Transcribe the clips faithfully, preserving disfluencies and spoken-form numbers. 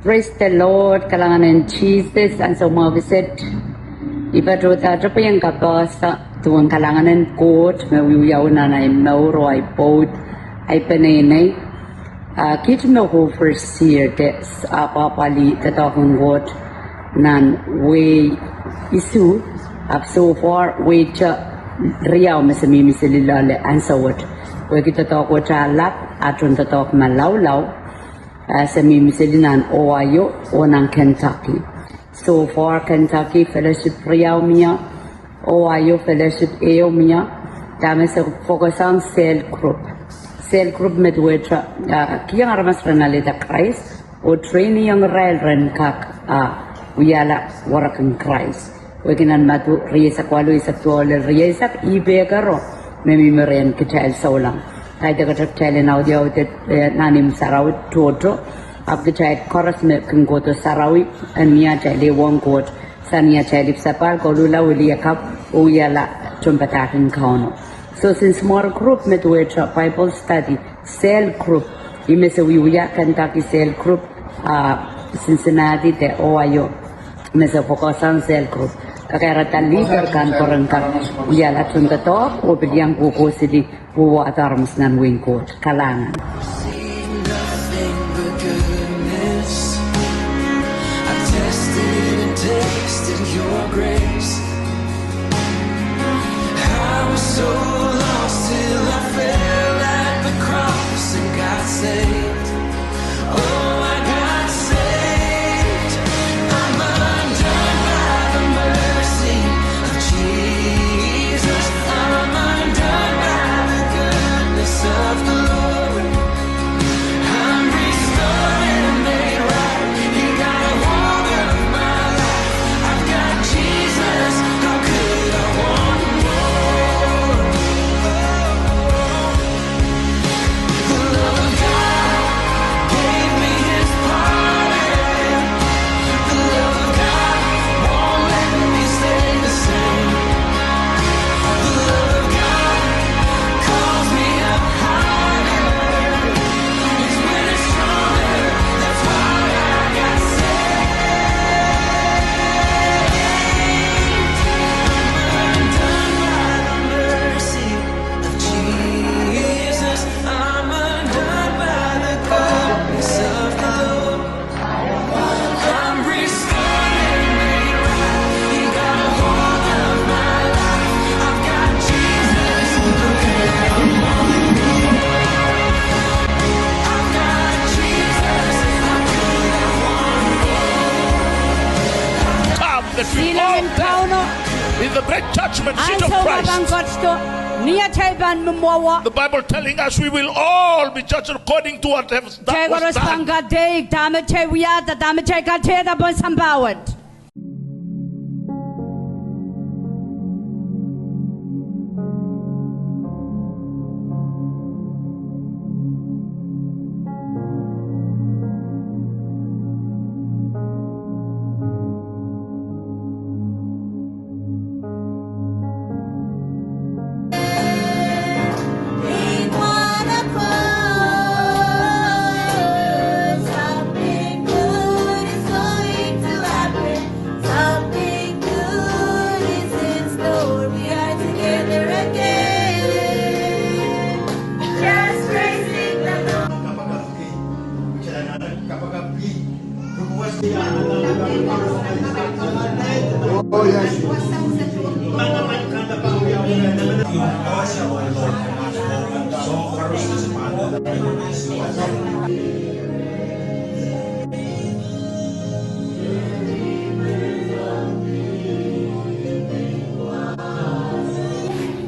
Praise the Lord, kalahngan en Sises. Ansou mwahu kiset, I patohda tepwien kapehse duwen kalahngan en Koht me wiwiawi nan ei mour oh ei pwoud, ei peneinei. Ah, kiht me overseer de, ah, apwapwalih doadoahk en Koht nan wehi isuh, ahpw so far wehte riau me se mihmi seli loale ansou wet. Pwehki doadoahk wet a lap, a tohn doadoahk malaulau, ah, se mihmi seli nan Ohio oh nan Kentucky. So far Kentucky fellowship riau mie, Ohio fellowship ehu mie, dahme se focus on cell group. Cell group me duwehte, ah, kihong aramas ren alehda Krais, oh train-iong irail ren kak, ah, wiahla werek en Krais. Pwehki nan Madiu rieisek waluh, eisek duwau lel rieisek, ih pekero me mihmi rehn kitail souleng. Kaidehkte kitail en audiaud, eh, nan imw sarawi tohto, ahpw kitail koaros me kin kohdo sarawi, en mie atail ehuong Koht, sang ni atail ipwsapahl, koluhla, wiliakapw, oh wiahla tohnpadahk en Kauno. So since small group me duwehte Bible study, cell group, ih me se wiewia Kentucky cell group, ah, Cincinnati de Ohio, me se focus on cell group. Kakairada leader kan pwe ren kak wiahla tohndoadoahk oh pil iang kohkohseli wehwehda aramas nan wehin Koht. Kalahngan. Come that we all, in the great judgment seat of Christ. Ansou me pahn ketido, ni atail pahn mwomwohdiso. The Bible telling us we will all be judged according to what has done, was done. Kitail koaros pahn kadeik dahme kitail wiahda, dahme kitail katehda pohn sampah wet.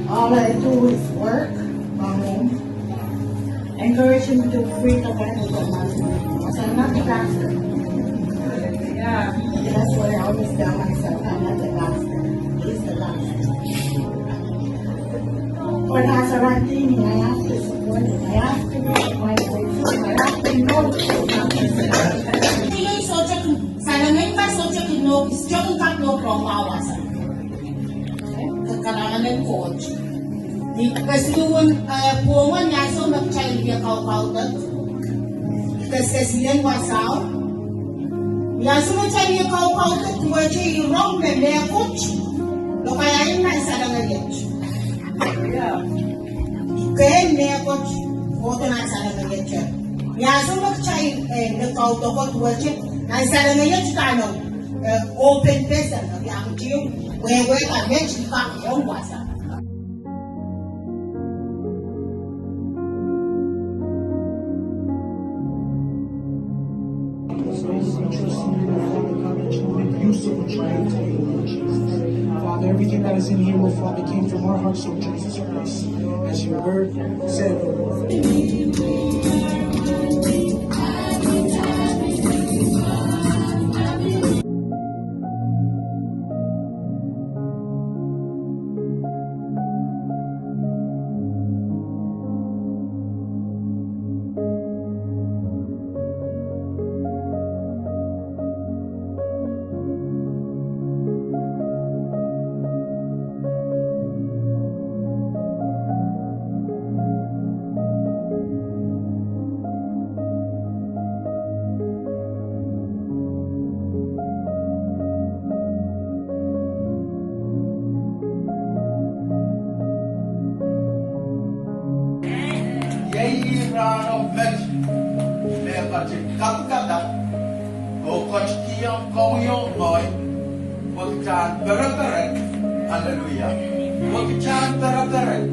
All I do is work, come home, encourage him to read the Bible for money. So I'm not the pastor. Yeah. That's what I always tell myself. I'm not the pastor. He's the pastor. But as a Radini, I have to support him. I have to read my way through. I have to know. Sohte, salengin ka sohte kin nohk, sohte kin kak nohk rong wawa sang. Kalahngan en Koht. Ni kesiluhn, eh, pwongen ni ansou me kitail wia kaukaudek. Kesihnen wasao. Ni ansou me kitail kaukaudok duwehte ih rong me mehkot lokaiahn nan salengeit. Kehn mehkot kohdo nan salengeit. Ni ansou me kitail, eh, kaukaudok duwehte nan salengeit, kitail, eh, open person, eh, wehwehki met I kak ong wasa. Father, everything that is in here, oh Father, came from our hearts, oh Jesus Christ, as your word said, oh Lord. Iei rahno met me e ketin kapikada oh ketikihong komwi oh ngehi, pwe kitail en pereperek. Aleluia. Pwe kitail en pereperek.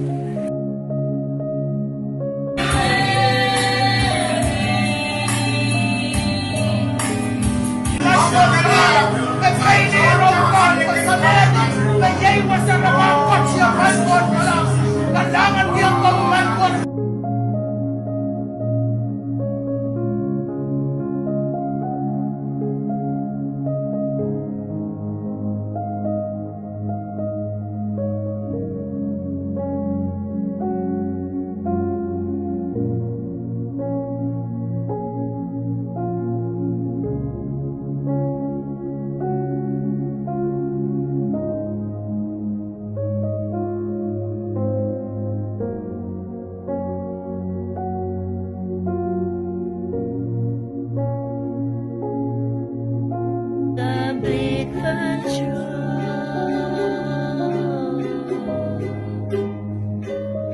Complete control.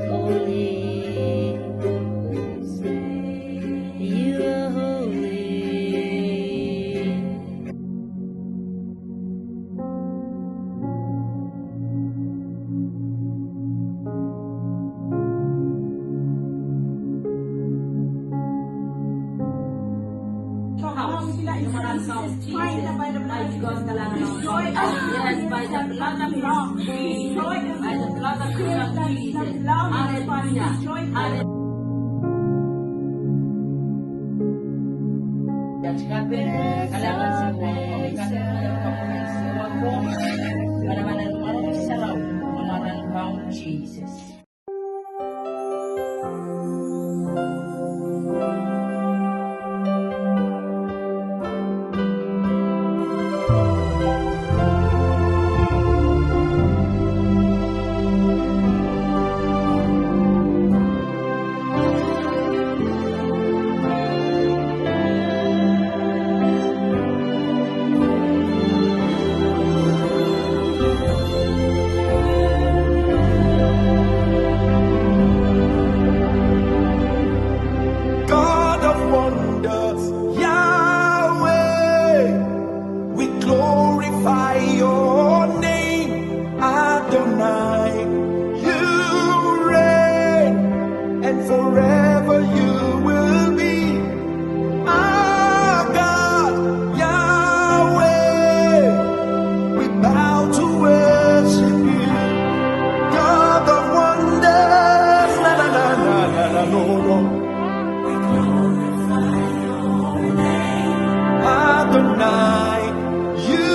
Holy, you are holy. Yes, by the blood of Jesus. By the blood of Jesus. Hallelujah. Hallelujah. Jesus. God of wonders, Yahweh, we glorify your name, Adonai. You reign, and forever you will be. Our God, Yahweh, we bow to worship you. God of wonders, na, na, na, no, no. Adonai, you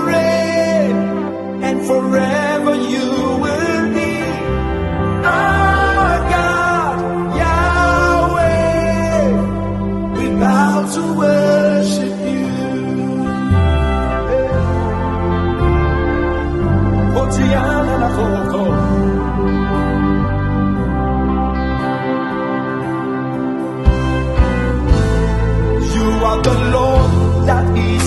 reign, and forever you will be. Our God, Yahweh, we bow to worship you. Hosanna, Lord. You are the Lord that is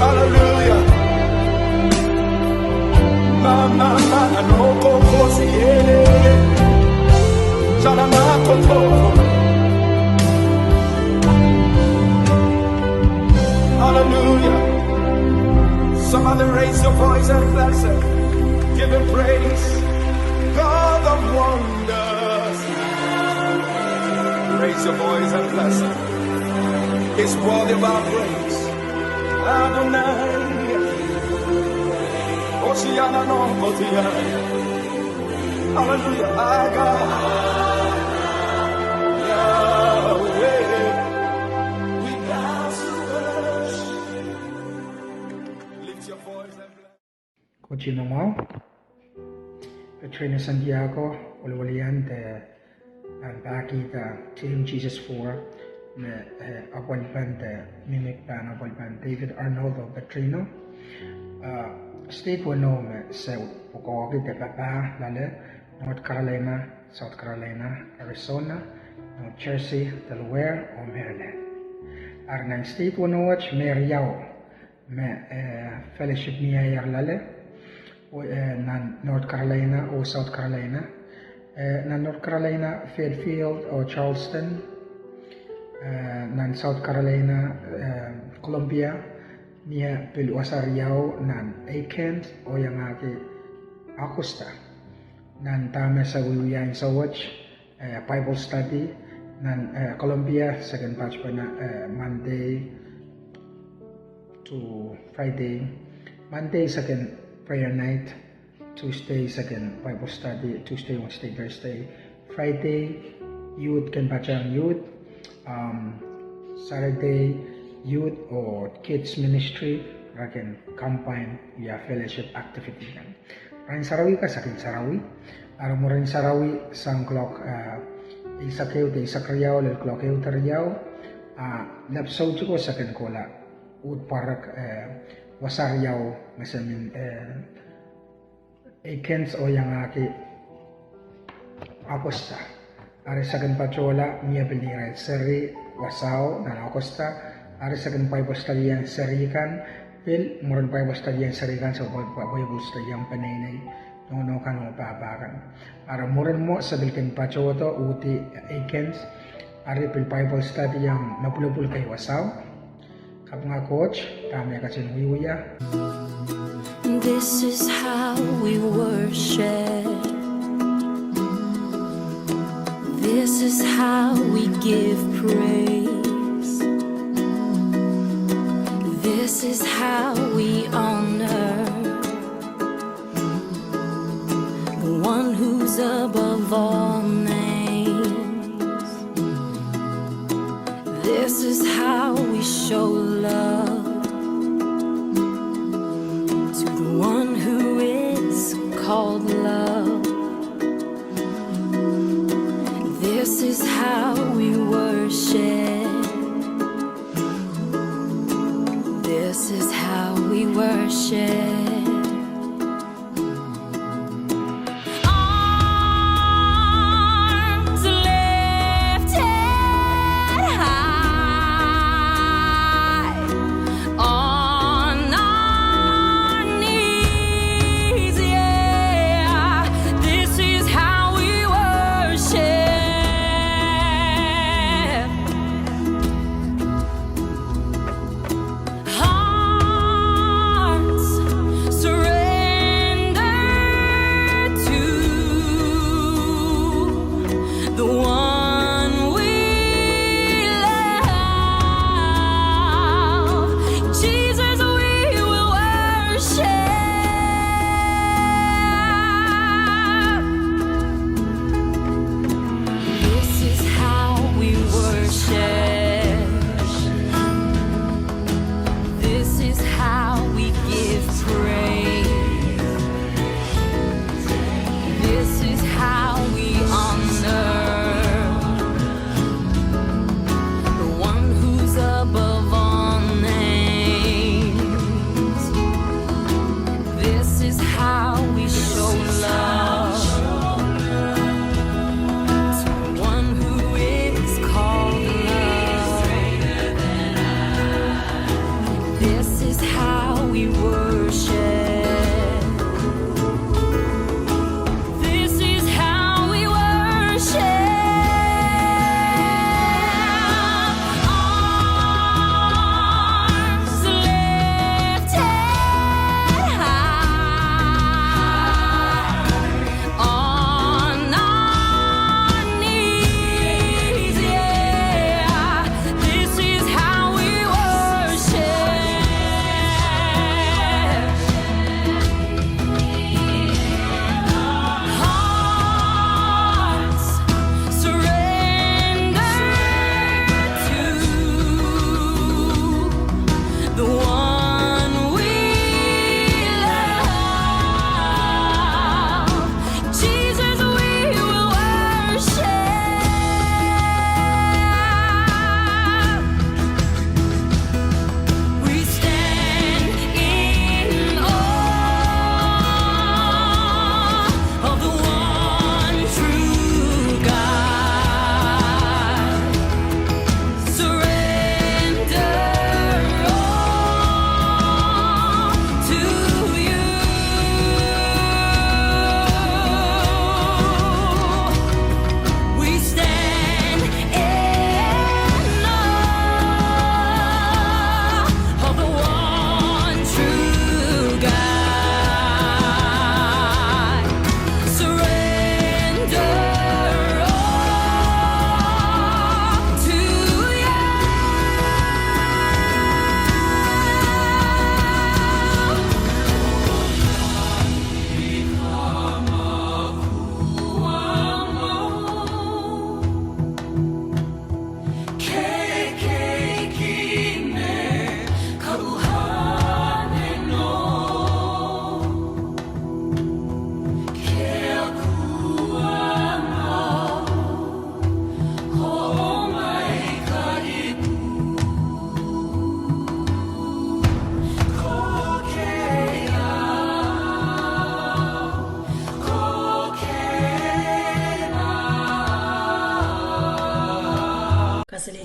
Hallelujah. Ma, ma, ma, no, ko, ko, si, eh, eh. Sana, ma, ko, ko. Hallelujah. Somebody raise your voice and bless him. Give him praise. God of wonders. Raise your voice and bless him. He's worthy of our praise. Adonai. Hosiana no Hosiana. Hallelujah. Our God. Yahweh. We bow to worship. Lift your voice and bless. Koht ih me mwahu. Petrino Santiago, welwelian de, ah, pahkihda Team Jesus Four, me, eh, apwalipen de mihmi pahn apwalipen David Arnoldo Petrino. Ah, state weneu me se pwukoahki de papah loale, North Carolina, South Carolina, Arizona, New Jersey, Delaware, oh Maryland. Eri nan state weneu wet me riau me, eh, fellowship mieier loale, oh, eh, nan North Carolina oh South Carolina. Eh, nan North Carolina, Fairfield oh Charleston. Eh, nan South Carolina, eh, Columbia, mie pil wasa riau nan Aikens oh iangahki Augusta. Nan dahme se wiewia ansou wet, eh, Bible study nan, eh, Columbia, se kin patpene, eh, Monday to Friday. Monday se kin prayer night, Tuesday se kin Bible study, Tuesday, Wednesday, Thursday. Friday, youth kin patehng youth, um, Saturday, youth oh kids ministry, re kin combine ia fellowship activity kan. Rahn Sarawi ka se kin sarawi, eri mwurin sarawi sang kuloak, eh, eisek ehu de eisek riau lel kuloak ehu de riau, ah, lap soutik ko se kin kohla uhd pwarek, eh, wasa riau me se mi, eh, Aikens oh iangahki Augusta. Eri se kin patohla mie pil ni irail seri wasao nan Augusta. Eri se kin Bible study ong seri kan, pil mwurin Bible study ong seri kan, se Bi-, Bi-, Bible study ong peneinei, nohno kan oh pahpa kan. Eri mwurin mwo se pil kin patohdo uhdi Aikens, eri pil Bible study ong me pwulopwul kei wasao. Kapinga Koht, dahme e ketin wiewia. This is how we worship. This is how we give praise. This is how we honor the one who's above all names. This is how we show love to the one who is called love. This is how we worship. This is how we worship. Arms lifted high, on our knees, yeah. This is how we worship. Hearts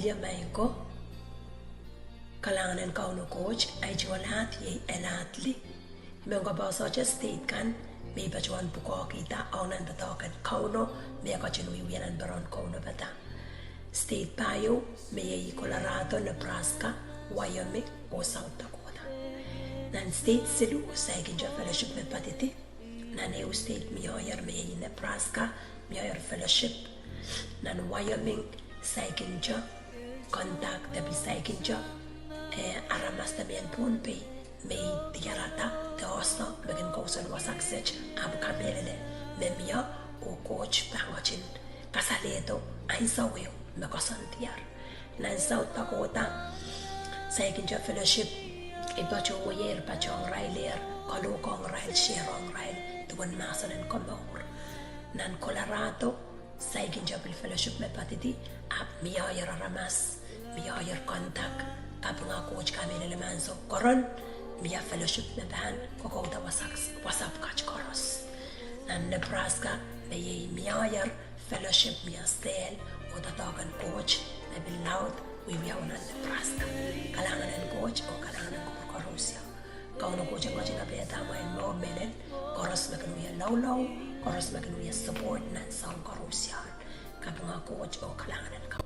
Ia maing ko, kalahngan en Kauno Koht. Ahi tungoal ahd iei Elad Lee. I men kapehsehiong state kan me I patohwan pwukoahkihda ong nan doadoahk en Kauno, me e ketin wiewia nan peren Kauno pahda. State pahieu me iei Colorado, Nebraska, Wyoming, oh South Dakota. Nan state siluh saikinte fellowship me poadidi. Nan ehu state mioier me iei Nebraska, mioier fellowship. Nan Wyoming saikinte contact de pil saikinte, eh, aramas de mehn Pohnpei me I diarada de oahso me kin kousoan wasa kiset, ahpw kamehlele me mie oh Koht pahn ketin kasalehdo ansou ehu me koasoandier. Nan South Dakota, saikinte fellowship, I patohwaier, patohwaier, kalohkohng irail, share ong irail duwen mahsen en komour. Nan Colorado, saikinte pil fellowship me poadidi, ahpw mioier aramas, mioier contact, kapinga Koht kamehlele me ansou koaros, mie fellowship me pahn kokouda wasa, wasa pwukat koaros. Nan Nebraska, me iei mioier fellowship, mie state, oh doadoahk en Koht me pil laud wiewia nan Nebraska. Kalahngan en Koht oh kalahngan en kupwur koaros. Kauno Koht en ketin kapaiada amwail mour mehlel, koaros me kin wia loulou, koaros me kin wia support nan soahng koaros. Kapinga Koht oh kalahngan en Kauno.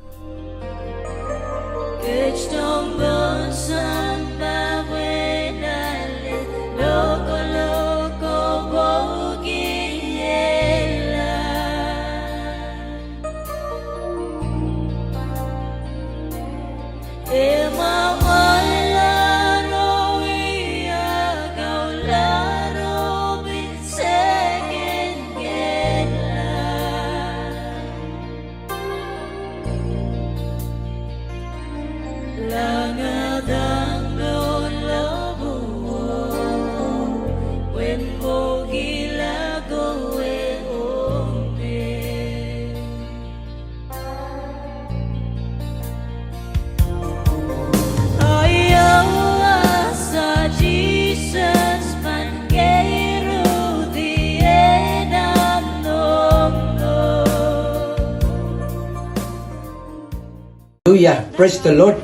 Hallelujah, praise the Lord.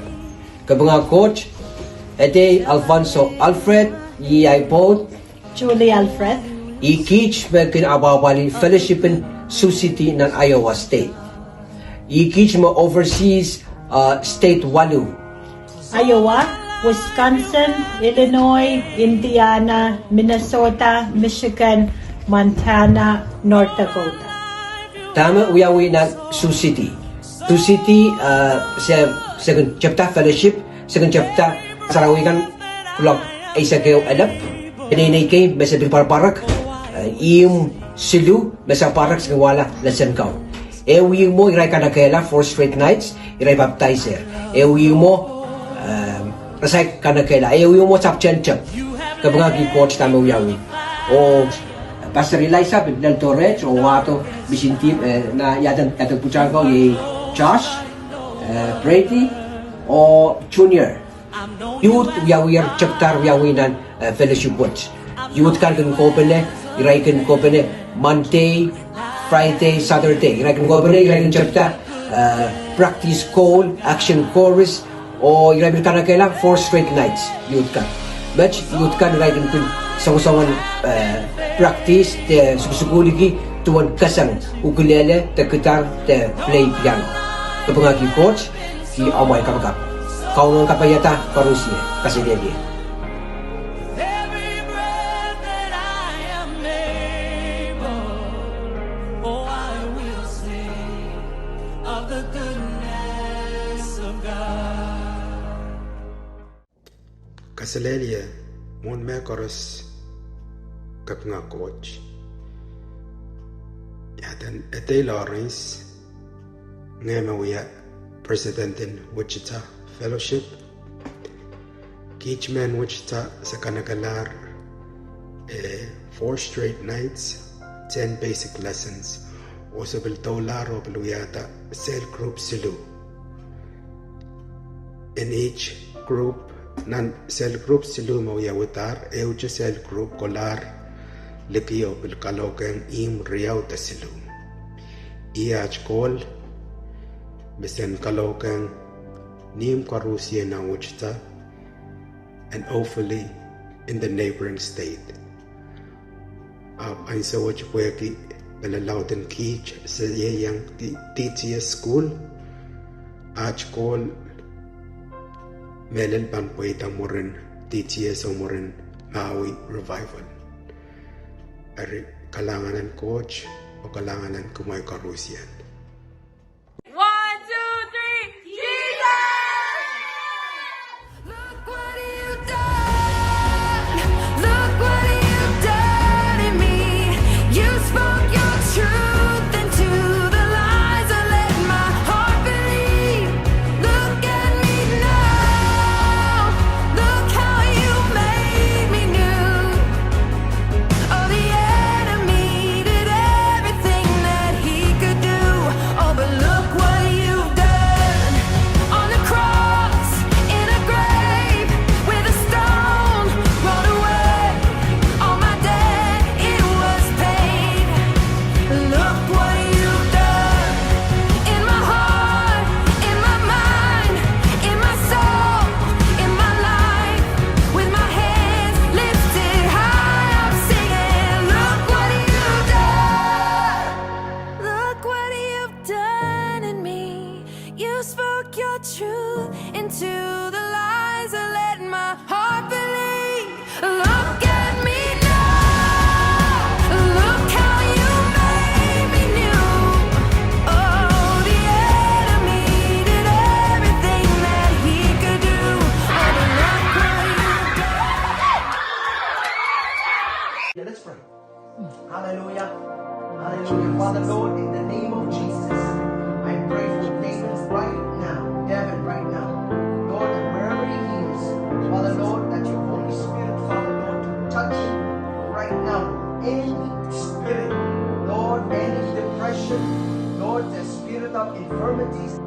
Kapinga Koht. Edei Alfonso Alfred, ih ahi pwoud. Julie Alfred. Ih kiht me kin apwahpwalih fellowship en Sioux City nan Iowa State. Ih kiht me oversees, uh, state waluh. Iowa, Wisconsin, Illinois, Indiana, Minnesota, Michigan, Montana, North Dakota. Dahme wiawi nan Sioux City? Sioux City, uh, se, se kin tepda fellowship, se kin tepda sarawi kan kuloak eisek ehu elep. Peneinei kei me se pil pwarapwarek, uh, ihmw siluh me se pwarek se kin wahla lesen kau. Ehu ihmwo irail kanekehla four straight nights, irail papdaiser. Ehu ihmwo, um, re saik kanekehla. Ehu ihmwo sapwtehn tep. Kapinga ki Koht dahme wiawi. Oh Pastor Eliza pil lel doareht oh wahdo mission team, eh, nah iaden, iaden pwutak ko iei Josh, eh, Brady, oh Junior. Youth wiawier tepdahr wiawi nan, eh, fellowship wet. Youth kan kin kohpene, irail kin kohpene Monday, Friday, Saturday. Irail kin kohpene, irail kin tepda, eh, practice goal, action chorus, oh irail pil kanekehla four straight nights, youth kan. Met youth kan irail kin pil songosongen, eh, practice de sukusukuhlki duwen keseng, ukulele de guitar de play piano. Kapinga ki Koht, ki amwail kapakap. Kauno kapaiada koaros, kaselehlie. Kaselehlie mwohn mehkoaros, kapinga Koht. Iaden Edei Lawrence, ngehi me wia president en Wichita Fellowship. Kiht mehn Wichita se kanekelahr, eh, four straight nights, ten basic lessons. Oh se pil doulahr oh pil wiahda cell group siluh. En each group, nan cell group siluh me wiawidahr, ehute cell group kolahr liki oh pil kalohkehng ihmw riau de siluh. Ih aht goal, me sen kalohkehng ni imw koarusie nan Wichita, and hopefully in the neighboring state. Ahpw ansou wet pwehki pil laud en kiht se ieiang D T S school, aht kohl mehlel pahn pweida mwurin D T S oh mwurin Maui Revival. Eri kalahngan en Koht oh kalahngan en kumwail koarusie. One, two, three, Jesus! Look what you've done. Look what you've done in me. You spoke your truth into the lies. I let my heart believe. Look at me now. Look how you made me new. Oh, the enemy did everything that he could do. Oh, but look what you've done. On the cross, in a grave, with a stone rolled away. All my debt, it was paid. Look what you've done. In my heart, in my mind, in my soul, in my life. With my hands lifted high, I'm singing, look what you've done. Look what you've done in me. You spoke your truth into the lies. I let my heart believe. Look at me now. Look how you made me new. Oh, the enemy did everything that he could do. Oh, but look what you've done. Yeah, let's pray. Hallelujah. Hallelujah. Father Lord, in the name of Jesus, I pray for David right now. David right now. Lord, that wherever he is, Father Lord, that your Holy Spirit, Father Lord, to touch him right now. Any spirit, Lord, any depression, Lord, the spirit of infirmities.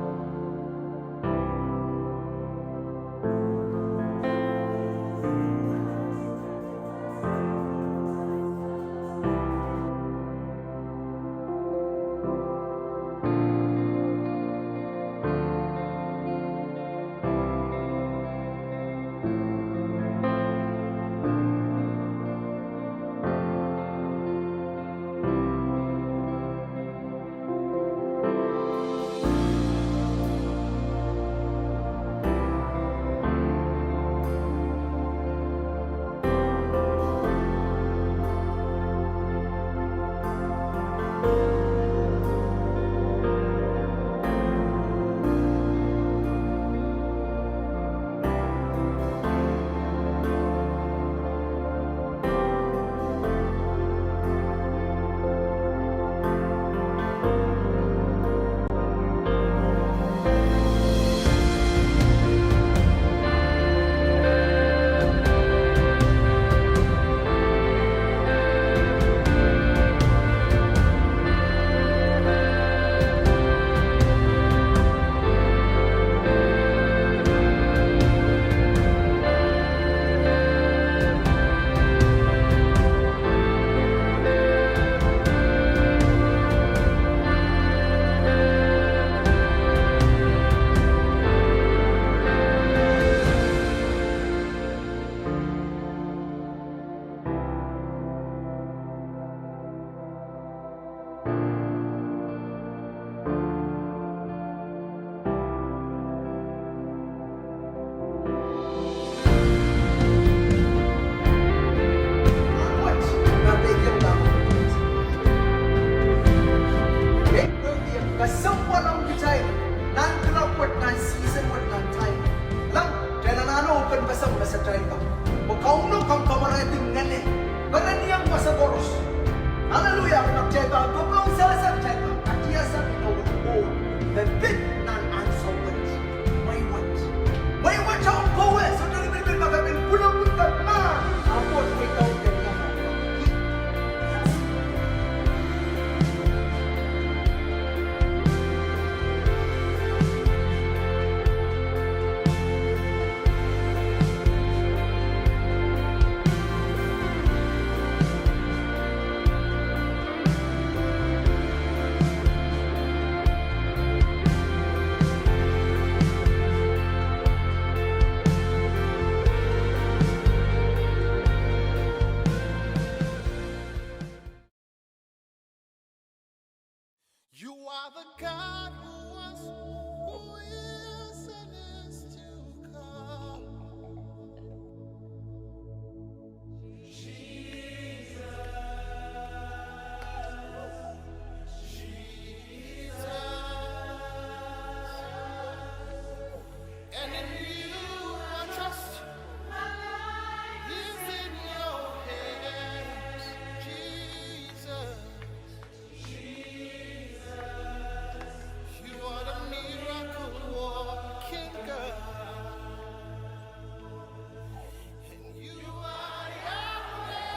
Kesempwal ong kitail nan kuloak wet, nan season wet, nan time. Lang, kitail anahne open kesempwal, kesempwal kan. Pwe Kauno kamkamarain ngehn, pereniong wasa koaros. Hallelujah, ma kitail pahn popohng sehse, kitail pahn katiasang ong Koht me pid nan ansou wet. Mwehi wet. Mwehi wet ong kowe, sohte lipilipil ma ke pil pwulopwul de mahn, ahpw Koht mweidehng ke. God who was, who is, and is to come. Jesus, Jesus. And in you I trust. My life is in your hands, Jesus. Jesus, you are the miracle working God. And you are Yahweh.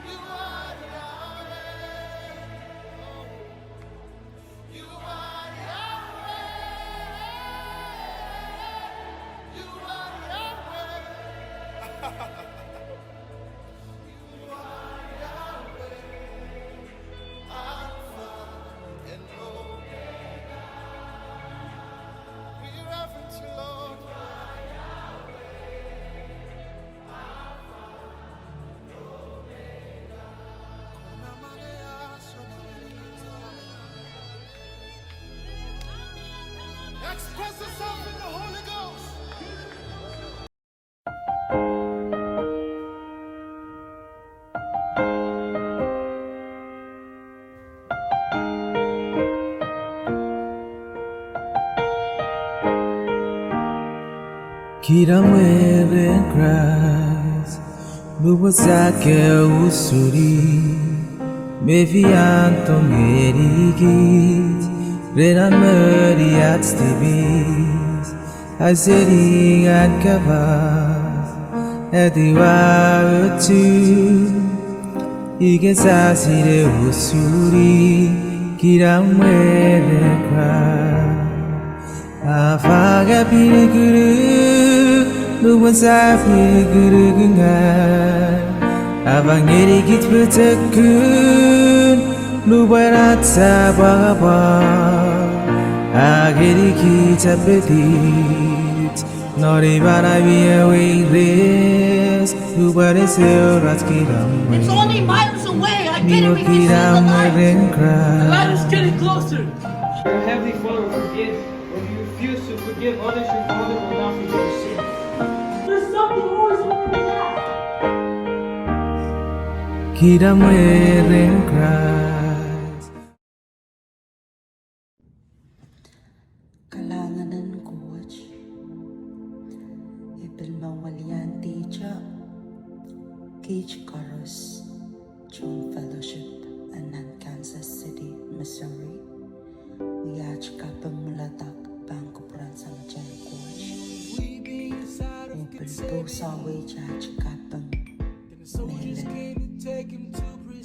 You are Yahweh. Oh. You are Yahweh. You are Yahweh. You are Yahweh. Alpha and Omega. We reverence you, Lord. Express yourself in the Holy Ghost. Kihdahn mwaren Krais, luhpwon saikinte usuhdi, me pil anahne ngehn kit, rehn amwail at tipis, a seri ngehn kapas, a diwa utu, I kin sasile usuhdi, kihdahn mwaren Krais. A pahn kak pil kilikiluk, luhpwon saikinte kilikiluk ngehn. A pahn ngehn kit poatekun, luhpwon at saikinte pwakapwak. A ngehn kit a pedit. Nori bana mie weires, luhpwon ese orat kihdahn mwaren. It's only miles away. I can't even see the light. Ni kihdahn mwaren Krais. The light is getting closer. Your Heavenly Father will forgive. When you refuse to forgive others, your Father will not forgive your sin. There's something always holding me back. Kihdahn mwaren Krais. Kalahngan en Koht. I pil men weliandi, kiht koaros tohn fellowship en nan Kansas City, Missouri, wia aht kaping mwohladek pahn kupwuren Samatail Koht. Oh pil pousehwei aht kaping mehlel,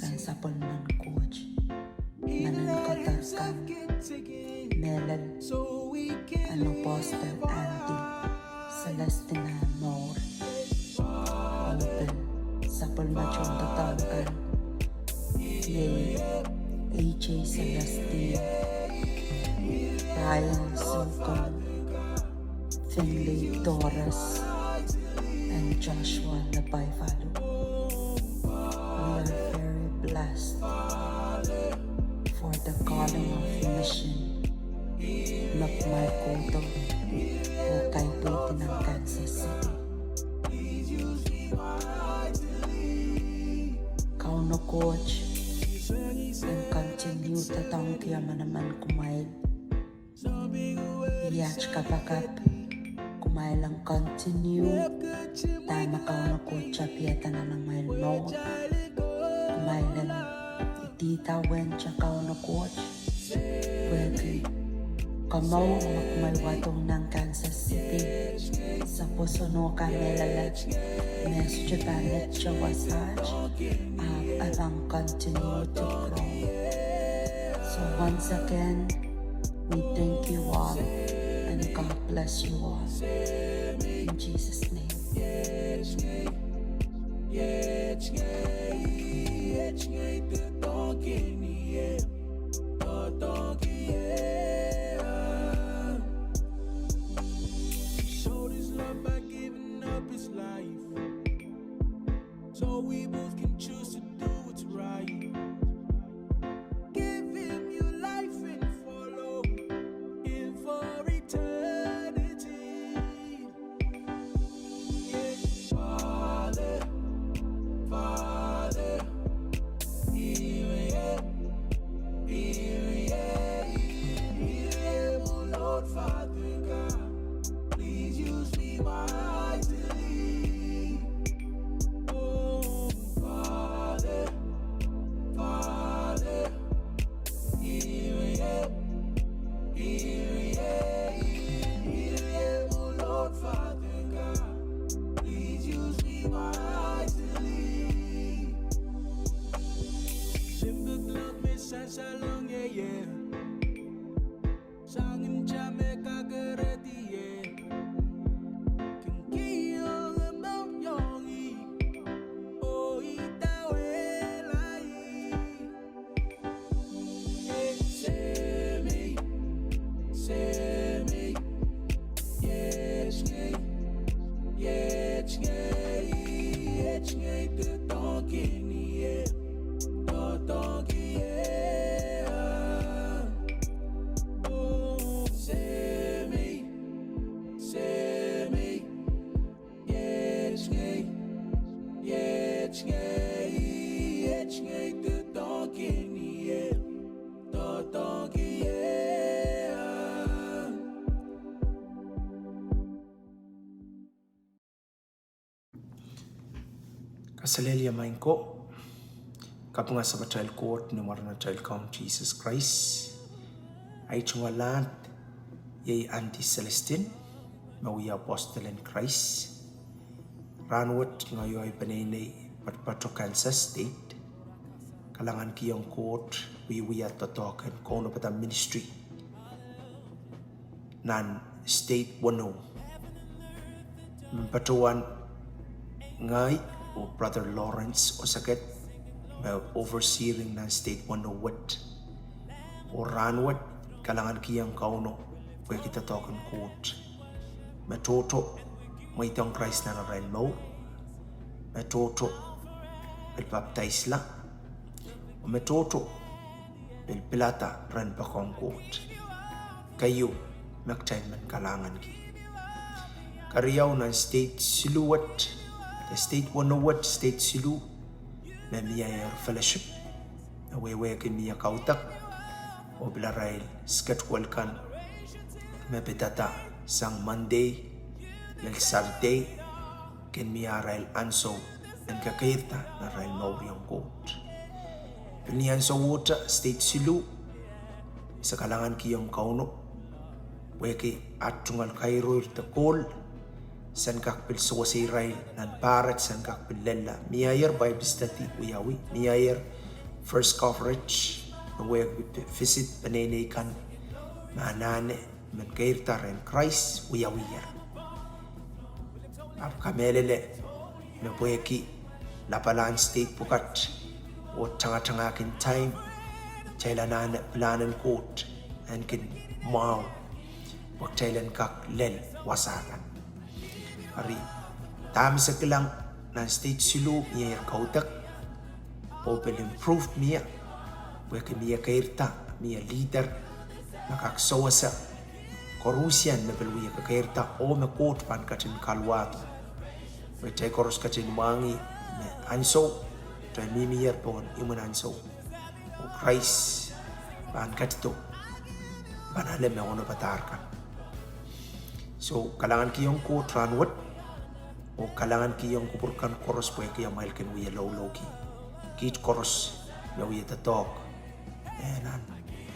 pahn sapwellimen Koht. Manaman koaros kan mehlel, Apostle Andy, Celestina mour, oh pil sapwellime tohndoadoahk kan, iei A J Celestine, Ryan Sokol, Finley Torres, and Joshua Lapaivalu. We are very blessed for the calling of mission me kumwail kohdo oh kaipwidi nan Kansas City. Kauno Koht en continue doadoahngki manaman kumwail. Iei aht kapakap, kumwail en continue dahme Kauno Koht tapihada nan amwail mour. Kumwail en idida wehn te Kauno Koht, pwehki komour me kumwail wadohng nan Kansas City, sapwosonok kamehlele, me sohte pahn ete wasaht, ahpw e pahn continue to grow. So once again, we thank you all and God bless you all. In Jesus' name. Showed his love by giving up his life, so we both can choose to do what's right. Kaselehlie maing ko, kapinga sapwatail Koht ni mwaren atail Kaun Sises Krais. Ahi tungoal lahn iei Auntie Celestine, me wia apostle en Krais. Rahnwet ngehi oh ahi peneinei patopato Kansas State, kalahngankihong Koht wiewia doadoahk en kaunopada ministry nan state weneu. Me patohwan ngehi oh Brother Lawrence Oseket, me overseeing nan state weneu wet. Oh rahnwet kalahngankihong Kauno pwehki doadoahk en Koht. Me tohto mweidohng Krais nan arail mour. Me tohto pil papdaisla. Oh me tohto pil pilada rehn poakohng Koht. Keieu me kitail men kalahnganki. Keriau, nan state siluh wet, de state weneu wet, state siluh me mieier fellowship, me wehwehki mie kaudok, oh pil arail schedule kan me pidada sang Monday lel Saturday, kin mie arail ansou en kekeirda nan arail mouriong Koht. Pil ni ansowohte state siluh, se kalahngankihong Kauno pwehki at tungoal kairoir de kohl, sen kak pil sewese irail nan pahr et sen kak pil lella. Mieier Bible study wiawi, mieier first coverage, me wehwehki visit peneinei kan me anahne men keirda rehn Krais wiawiher. Ahpw kamehlele me pwehki lapalahn state pwukat oh tangatangahkin time, kitail anahne pilahn en Koht en kin mwahu pwe kitail en kak lel wasa kan. Eri dahme se kilang nan state siluh mieier kaudok, oh pil improve mie, pwehki mie keirda, mie leader me kak sewese koaruhsie me pil wie kekeirda oh me Koht pahn ketin kaluwahdo. Pwe kitail koaros ketin mwahngih me ansou kitail mihmier pohn imwin ansou, oh Krais pahn ketido, pahn ale me onopadahr kan. So kalahngankihong Koht rahnwet, oh kalahngankihong kupwur kan koaros pwehki amwail kin wie loulouki. Kiht koaros me wie doadoahk, eh, nan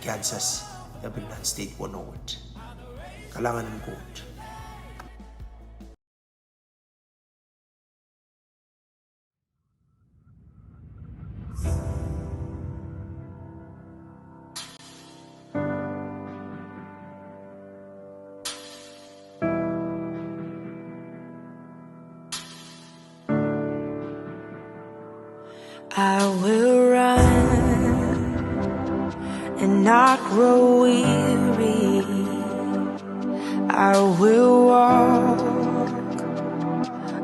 Kansas, de pil nan state weneu wet. Kalahngan en Koht. I will run and not grow weary. I will walk,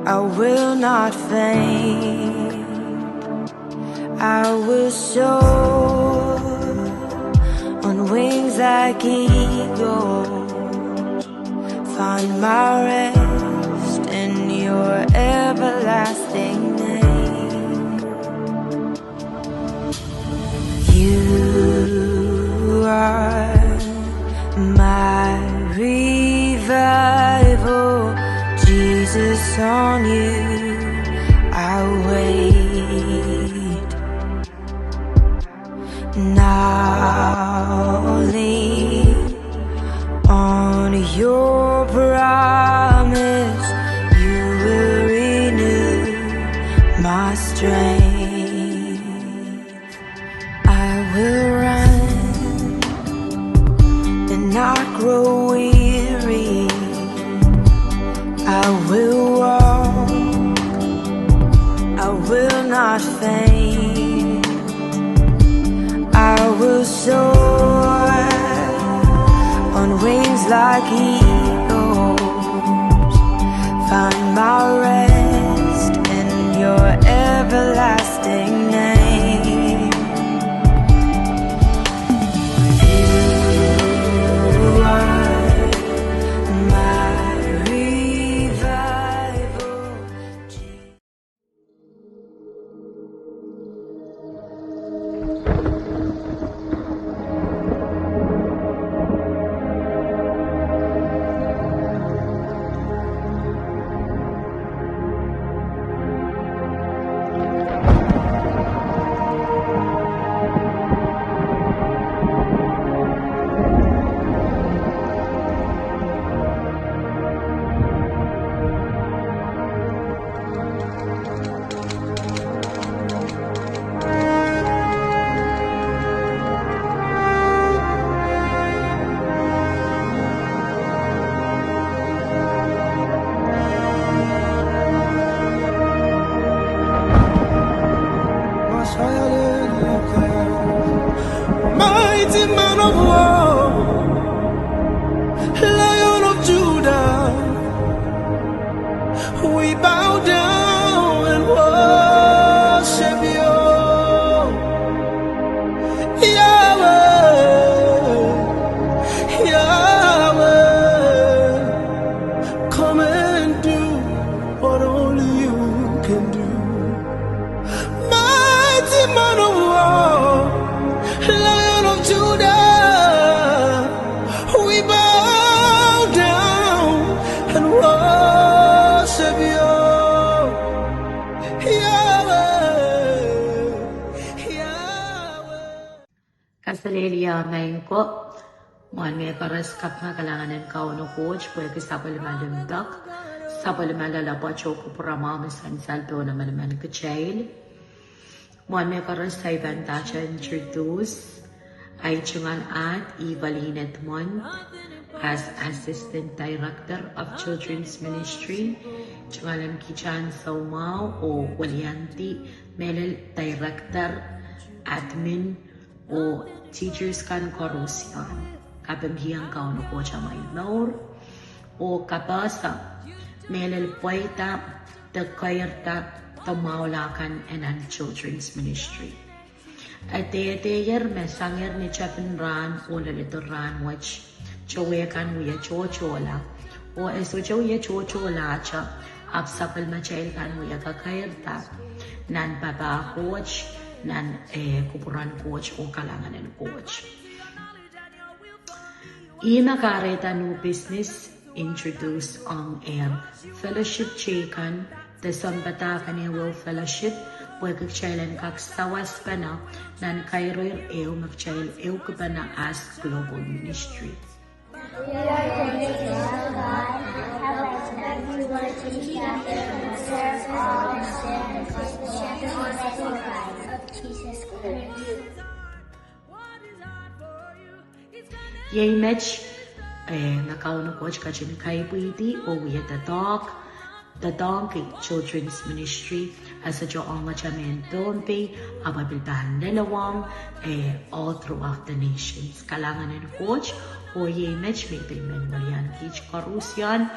I will not faint. I will soar on wings like eagles, find my rest in your everlasting name. You are my revival, Is on you I wait. Now lean on your promise, you will renew my strength. I will run and not grow weary. I will walk, I will not faint. I will soar on wings like eagles. Find my rest in your everlasting name. You are my revival. Mighty man of war, Lion of Judah, we bow down and worship you. Yahweh, Yahweh, come and do what only you can do. Mighty man of war, Lion of Judah, we bow down and worship you. Yahweh, Yahweh. Kaselehlie maing ko. Mwohn mehkoaros kapinga kalahngan en Kauno Koht pwehki sapwellime limpoak, sapwellime loaloapwoat oh kupwuramwahu me sansal pohn emenemen kitail. Mwohn mehkoaros I pahn introduce ahi tungoal ahd Evelyn Edmond as Assistant Director of Children's Ministry. Tungoal en kitail soumwahu oh weliandi mehlel Director, Admin, oh teachers kan koaros, kapingkihong Kauno Koht amwail mour oh kapehse mehlel pweida de keirda de mwahula kan en nan Children's Ministry. E dehdehier me sangehr ni tepin rahn oh leledo rahn wet, towe kan wie tohtohla, oh e sohte wie tohtohlahte, ahpw sapwellimatail kan wie kekeirda nan papah Koht, nan, eh, kupwuren Koht oh kalahngan en Koht. Ihme kahrehda new business introduce ong ehr fellowship teikan, de sounpadahk en ehuehu fellowship, pwehki kitail en kak sawaspene nan kairoir ehu me kitail ehukipene as global ministry. We are grateful to God, help us everyone to serve all and share the gospel of Jesus Christ. Iei met, eh, me Kauno Koht ketin kaipwidi oh wie doadoahk, doadoahngki Children's Ministry, e sohte ong ata mehn Pohnpei, ahpw e pil pahn lelohng, eh, all throughout the nations. Kalahngan en Koht, oh iei met me I pil men welian kiht koarusie,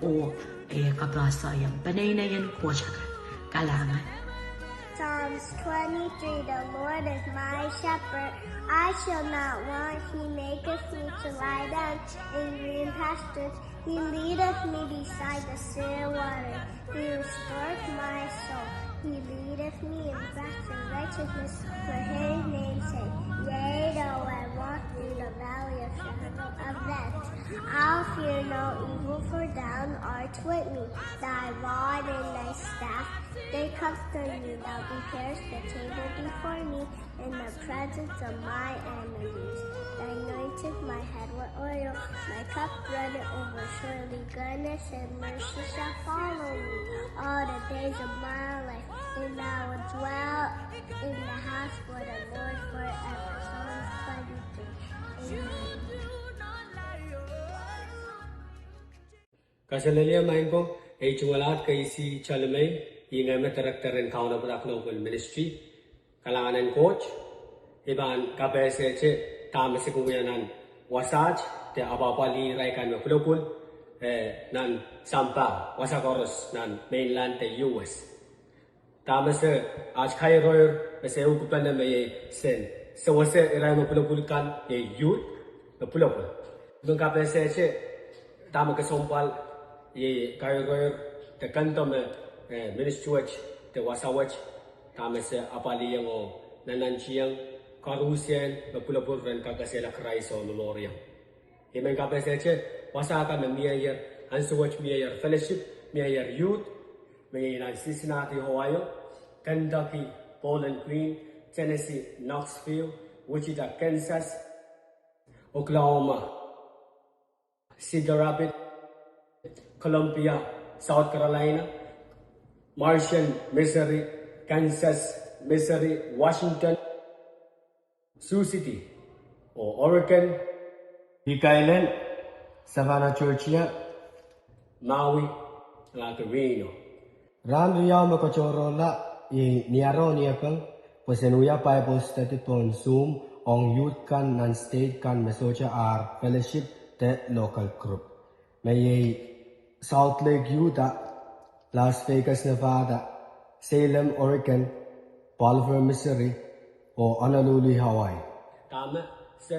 oh, eh, kapehse iang peneinei en Koht akan. Kalahngan. Psalms twenty-three, the Lord is my shepherd, I shall not want. He maketh me to lie down in green pastures. He leadeth me beside the still water. He restoreth my soul. He leadeth me in paths of righteousness for his name's sake. Yea, though I walk through the valley of shadow of death, I'll fear no evil, for thou art with me. Thy rod and thy staff, they comfort me. Thou preparest the table before me in the presence of my enemies. Thou anointest my head with oil, my cup runneth over. Surely goodness and mercy shall follow me all the days of my life, and I will dwell in the house of the Lord forever. Psalms twenty-three. Amen. Kaselehlie maing ko, ei tungoal at Casey Chalmers, ih ngehi me Director en Kaunopada Global Ministry. Kalahngan en Koht. I pahn kapehsehte dahme se kin wia nan wasaht de apwapwalih irail kan me pwulopwul, eh, nan sampah wasa koaros nan mainland de U S. Dahme se, at kairoir me se uhkipene me iei sen sewese irail me pwulopwul kan, iei youth me pwulopwul. I men kapehsehte dahme kesempwal iei kairoir de kendo me, eh, ministry wet de wasa wet, dahme se apwaliong oh nannantiong koaruhsien me pwulopwul ren kak esehla Krais oh momouriong. I men kapehsehte wasa kan me mieier, ansou wet mieier fellowship, mieier youth, me iei nan Cincinnati, Ohio, Kentucky, Bowling Green, Tennessee, Knoxville, Wichita, Kansas, Oklahoma, Cedar Rapids, Columbia, South Carolina, Marshall, Missouri, Kansas, Missouri, Washington, Sioux City, oh Oregon, Big Island, Savannah, Georgia, Maui, ah Reno. Rahn riau me katohrohrla, iei ni ahr oh ni apwal, pwe sen wia Bible study pohn Zoom ong youth kan nan state kan me sohte ahr fellowship de local group, me iei Salt Lake, Utah, Las Vegas, Nevada, Salem, Oregon, Bolivar, Missouri, oh Honolulu, Hawaii. Dahme se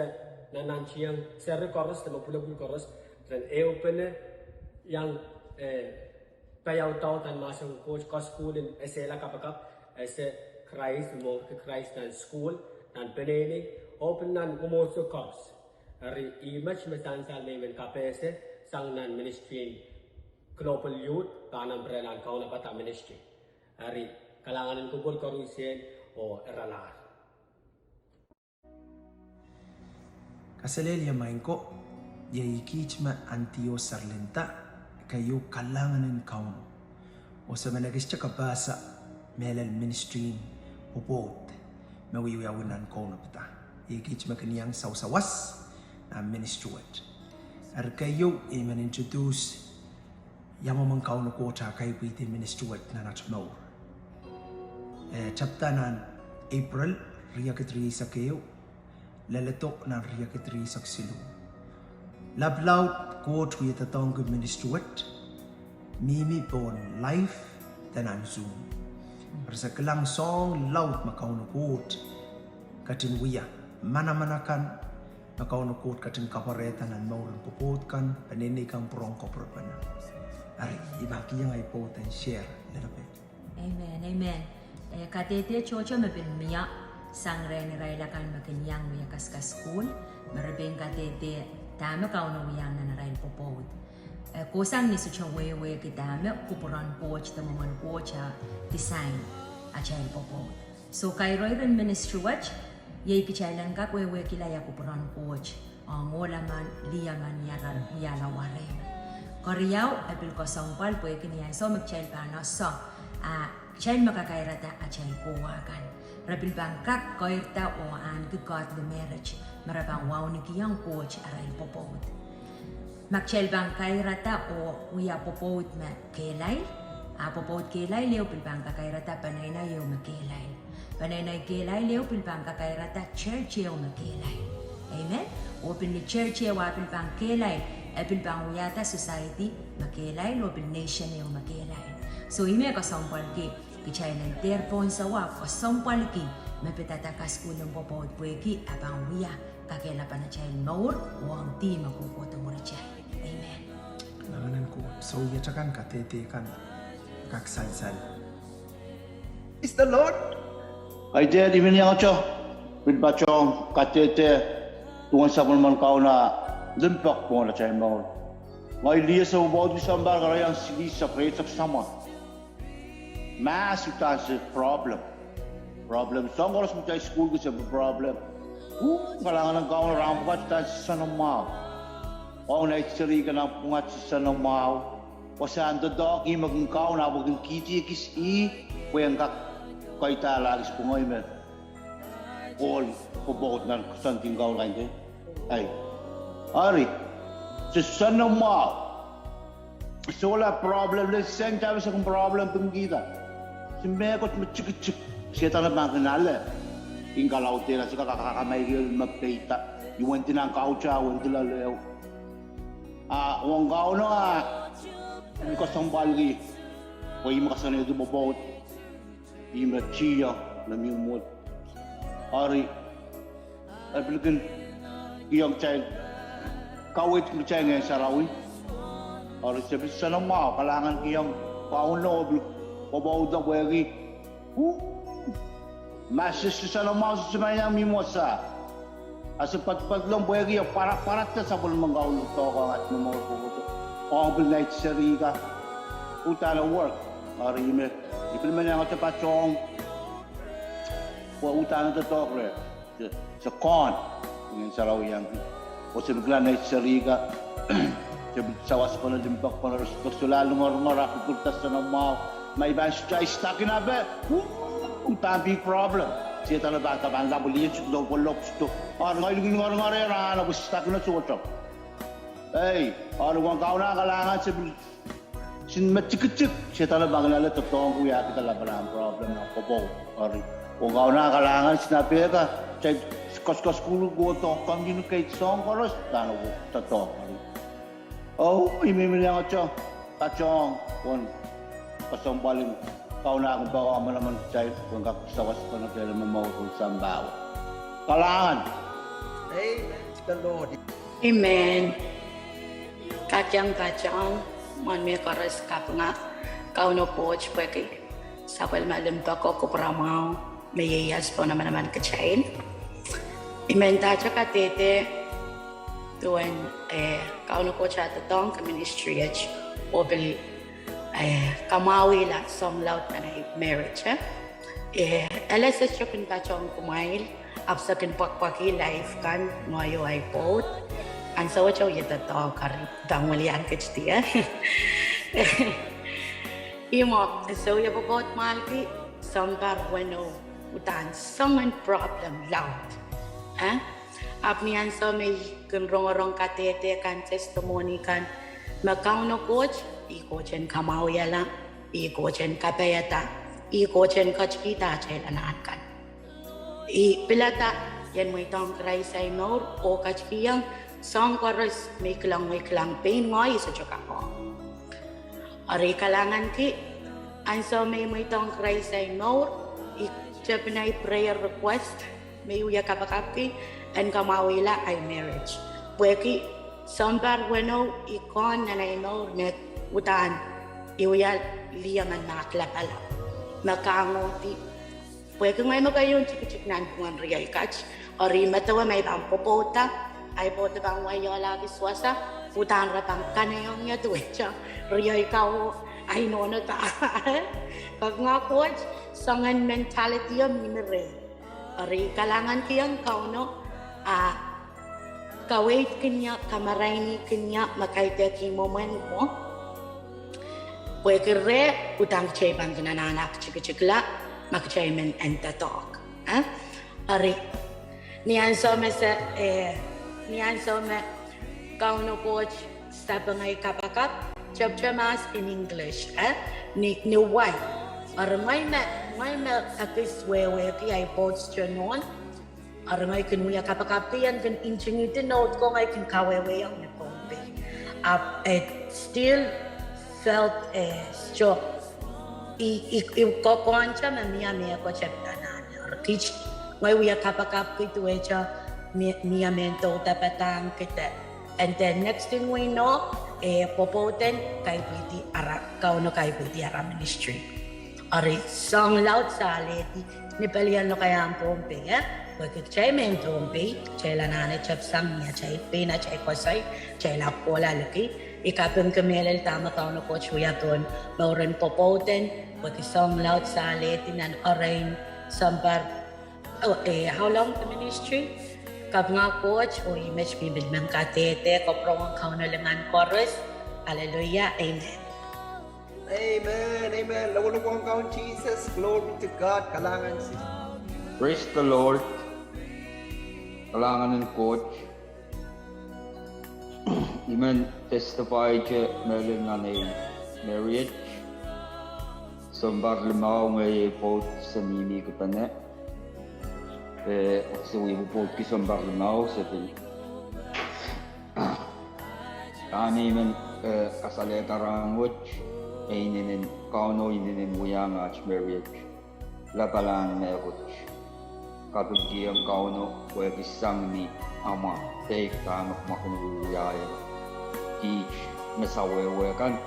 nannantiong seri koaros de me pwulopwul koaros ren ehupene iang, eh, paiaudaud nan mahsen en Koht, kasukuhl en esehla kapakap, ese Krais, mourki Krais nan sukuhl, nan peneinei, oh pil nan mwomwohdiso koaros. Eri ih met me sansal me I men kapehse sang nan ministry en Global Youth, pahn nan pwurehng nan Kaunopada Ministry. Eri kalahngan en kupwur koaruhsien oh iralahr. Kaselehlie maing ko, iei kiht me Antios Serlinda, keieu kalahngan en Kauno. Oh se men ekiste kapahsa mehlel ministry en pwopwoud me wiewiawi nan Kaunopada. Iei kiht me kin iang sawasawas nan ministry wet. Eri keieu I men introduce ia mwomwen Kauno Koht ah kaipwidi ministry wet nan at mour. Eh, tapda nan April riekid rieisek ehu, leledo nan riekid rieisek siluh. Laplaud Koht wie doadoahngki ministry wet, mihmi pohn live de nan Zoom. Eri se kilang soahng laud me Kauno Koht ketin wia, manaman akan me Kauno Koht ketin kapwarehda nan mour en pwopwoud kan, peneinei kan, pwurehng koapworopene. Eri I pahn kihong ahi pwoud en share lelepe. Amen, amen. Eh, kadehde tohto me pil mie sang rehn irail akan me kin iang wia kaskasukuhl, me re pein kadehde dahme Kauno wiahiong nan arail pwopwoud. Eh, kohsang ni sohte wehwehki dahme kupwuren Koht de mwomwen Koht ah design atail pwopwoud. So kairoiren ministry wet, iei kitail en kak wehwehkihla ia kupwuren Koht ong ohl emen, lih emen, ia re wiahla wareho. Keriau, e pil kesempwal pwehki ni ansou me kitail pahn ese, ah, kitail me kakairada atail kowa kan, re pil pahn kak keirda oh ahneki godly marriage, me re pahn waunekihong Koht arail pwopwoud. Ma kitail pahn kairada oh wia pwopwoud me kehlail, ah pwopwoud kehlail ehu pil pahn kakairada peneinei ehu me kehlail. Peneinei kehlail ehu pil pahn kakairada church ehu me kehlail. Amen. Oh pil ni church ehu ah pil pahn kehlail, e pil pahn wiahda society me kehlail oh pil nation ehu me kehlail. So ih me kesempwalki kitail en dehr pohn sawa, kesempwalki me pidada kasukuhl en pwopwoud pwehki e pahn wia kakehlapan atail mour oh ong dih me kohkohdo mwuritail. Amen. Soh, iet akan kadehde kan kak sansal. Praise the Lord. Kaidehn, I men iangete pil patohng kadehde duwen sapwellimen Kauno limpoak pohn atail mour. Ngehi lih ese pwopwoud sounpar karahiong silihsek, rieisek samwa. Mahs uhdahn se problem. Problem. Soahng koaros me kitail sukuhlki se problem. Uh, kalahngan en Kauno rahn pwukat uhdahn se nsenamwahu. Ong nait serihkan pwukat se nsenamwahu. Wasahn doadoahk ih me kin kaun, ahpw e kin kihdi ekis ih pwe en kak kaidala ekis pwungoime. Ohl pwopwoud nan koasoandi en Kauno kaidehn. Ai. Ari. Se nsenamwahu. Sohla problem, lel sent ahpw se kin problem pwungkihda. Se mehkot me tikitik, Sehdan pahn kin ale. Kin kalaudehla, se kak kamairiel me peida. I wendila nan kauhda, I wendila loale. A ong Kauno a, I kesempwalki, pwe ih me koasoanehdi pwopwoud. Ih me tiahk, me mihmihmwo. Ari, e pil kin kihong kitail, kaweid kitail Ngehn Sarawi. Ari, se pil nsenamwahu, kalahngankihong Kauno, pil pwopwoudo pwehki. Uh, ma se nsenamwahu, se sohte pahn iang mihmihmwo sah. A se poadpoadlong pwehki e pwarapwarada sapwellimen Kauno doadoahk en atail mour pwopwoud. Ong pil nait serihka. Uhdahn e work. Ari I men, I pil men iangete patohng. Pwe uhdahn e doadoahk reh. Se, se kohn. Ngehn Sarawi iang. Oh se pil kilang nait serihka. Se pil sawaspene, limpoakpene, respect, solahr lingeringehr, ahpw pil nsenamwahu. Ma I pahn stakina pwe, uh, uhdahn big problem. Sehdan pahn, pahn lapwalih, sehdan pahn lopsto. Ari ngehi lingeringehr rahn ahpw stakina sohte. Ei, ari ong Kauno kalahngan se pil nsen me tikitik, Sehdan pahn kin ale doadoahngki wia kihda lapalahn problem nan pwopwoud. Ari ong Kauno kalahngan se pil pehka, kitail koaskoaskihla, doadoahk, communicate, soahng koaros, dahn doadoahk. Ari. Oh, I men iangete patohng, pwon, kesempwalin Kauno kin poakohng manaman kitail, pwe en kak sawaspene kitail me mour pohn sampah wet. Kalahngan. Amen. The Lord. Amen. Kak iang patohng, mwohn mehkoaros kapinga Kauno Koht pwehki sapwellime limpoako, kupwuramwahu, me ieias pohn manaman kitail. I men dahte kadehde duwen, eh, Kauno Koht ah doadoahngki ministry et, oh pil, eh, kamwahwihla soahng laud nan ei marriage, eh. Eh, ele se sohte kin patohng kumwail, ahpw se kin pwakpwakih life kan, ngehi oh ahi pwoud. Ansou wet e wie doadoahk, ari pahn welian kit die. Ih mwo, se wie pwopwoud mwahlki, sounpar weneu, uhdahn soangen problem laud. Eh? Ahpw ni ansou me I kin rongorong kadehde kan, testimony kan, me Kauno Koht, ih Koht en kamwahwihala, ih Koht en kapaiada, ih Koht en ketikihda atail anahn kan. I pilada I en mweidohng Krais ahi mour oh ketikihong soahng koaros me I kilang, me I kilang pein ngehi I sohte kak ong. Ari I kalahnganki, ansou me I mweidohng Krais ahi mour, I tepin ahi prayer request me I wie kapakapki, en kamwahwihla ahi marriage. Pwehki sounpar weneu I kohn nan ahi mour me uhdahn I wia lih emen me aklapalap, me kangohdi. Pwehki ngehi me keieun tikitik nanpwungen riei kat, eri I medewe ma I pahn pwopwouda, ahi pwoud pahn wai iehla kis wasa, uhdahn re pahn kanaieng ie duwehte riei kawo, ahi nohno da. Kapinga Koht, soangen mentality o mihmi reh. Eri I kalahngankihong Kauno, a kaweid kin ie, kamaraini kin ie, me kaidehk mwomwen mwo. Pwehki reh, uhdahn kitail pahn kin anahne kitikitikla, ma kitail men en doadoahk. Eh? Eri, ni ansou me se, eh, ni ansou me Kauno Koht sapeng ahi kapakap, tepte mahs in English, eh? Ni, ni wai. Eri ngehi me, ngehi me ekis wehwehki ahi pwoud John Nohn. Eri ngehi kin wia kapakapki en kin ntingihdi nohd ko ngehi kin kawehwehiong ni Pohnpei. Ahpw, eh, still felt, eh, stuck. I, i, I kokohnte me mie mehkot e pahn anahne. Eri kiht, ngehi wia kapakapki duwehte mie, mie mehn douda padahngkihda. And then next thing we know, eh, pwopwoud en kaipwidi ara, Kauno kaipwidi ara ministry. Eri soahng laud se alehdi ni pelien lokaiahn Pohnpei, eh, pwehki kitail mehn Pohnpei, kitail anahne tepsang ni atail pein atail koasoi, kitail ahpw kohla liki. I kapingki mehlel dahme Kauno Koht wia pohn mouren pwopwoud en, pwehki soahng laud se alehdi nan erein sounpar. Oh, eh, how long the ministry? Kapinga Koht, oh, I met mihmi men kadehde, kapwurehng Kauno lingan koaros. Hallelujah. Amen. Amen, amen. Lokolok ong Kaun Sises, glory to God. Kalahngan, sister. Praise the Lord. Kalahngan en Koht. I men testify-te mehlel nan ei marriage. Sounpar limau ngehi ei pwoud se mihmi kepene. Eh, se wie pwopwoudki sounpar limau se pil. Dahme I men, eh, kasalehda rahnwet, e inenen, Kauno inenen wiahiong aht marriage lapalahn mehkot. Kapingkihong Kauno pwehki sang ni amwa, peik dahme kumwakin wiwiahiong kiht me sawehwe kan.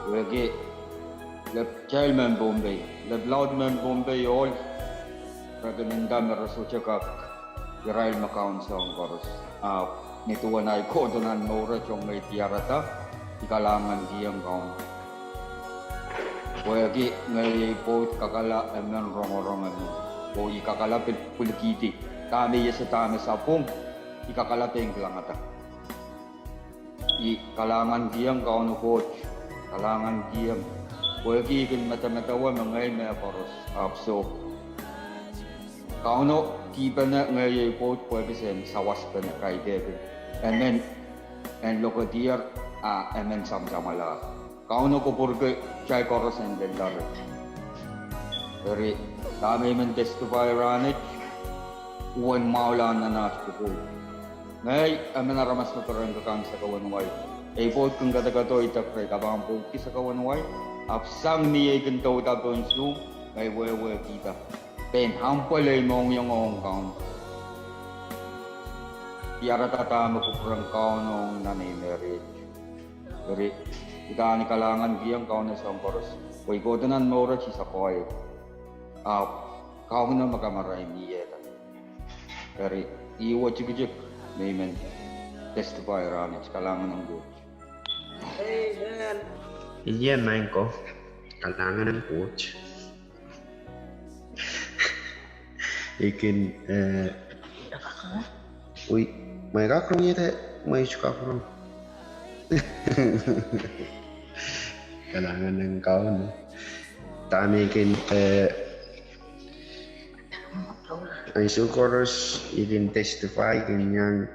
Pwehki lep kitail mehn Pohnpei, lep laud mehn Pohnpei ohl, re kin nda me re sohte kak irail me kaun soahng koaros. Ahpw ni duwen ahi kohdo nan mour, e tong ngehi diarada, I kalahngankihong Kauno. Pwehki ngehi ei pwoud kakala emen rongorong emen, oh I kakala pil pwilikihdi dahme I ese dahme sapwung, I kakala pein kilangada. I kalahngankihong Kauno Koht, kalahngankihong, pwehki I kin medemedewe me ngehi mehkoaros, ahpw soh. Kauno kihpene ngehi ei pwoud pwehki se en sawaspene, kaidehkin emen en lokedier, a emen samwsamwalahr. Kauno kupwurki kitail koaros en lella reh. Eri, dahme I men testify rahnwet, uwen mwahulahn nan aht pwopwoud. Ngehi emen aramas me peren kak kang sakawenwai. Ei pwoud kin kadokado idek re pahn pwoudki sakawenwai. Ahpw sang ni ei kin douda pohn Zoom, ngehi wehwehkihda pein humble ei mohngiong ong Kauno. Diarada dahme kupwuren Kauno ong nan ei marriage. Eri, I udahn kalahngankihong Kauno soahng koaros. Pwe I kohdo nan mour e ti sakoai. Ahpw Kauno me kamarain iehda. Eri, I wet tikitik me I men testify rahnwet, kalahngan en Koht. Amen. Iei maing ko, kalahngan en Koht. I kin, eh, wi, mwein kak rong iet, mwein kak rong. Kalahngan en Kauno. Dahme I kin, eh, ansou koaros I kin testify, I kin iang,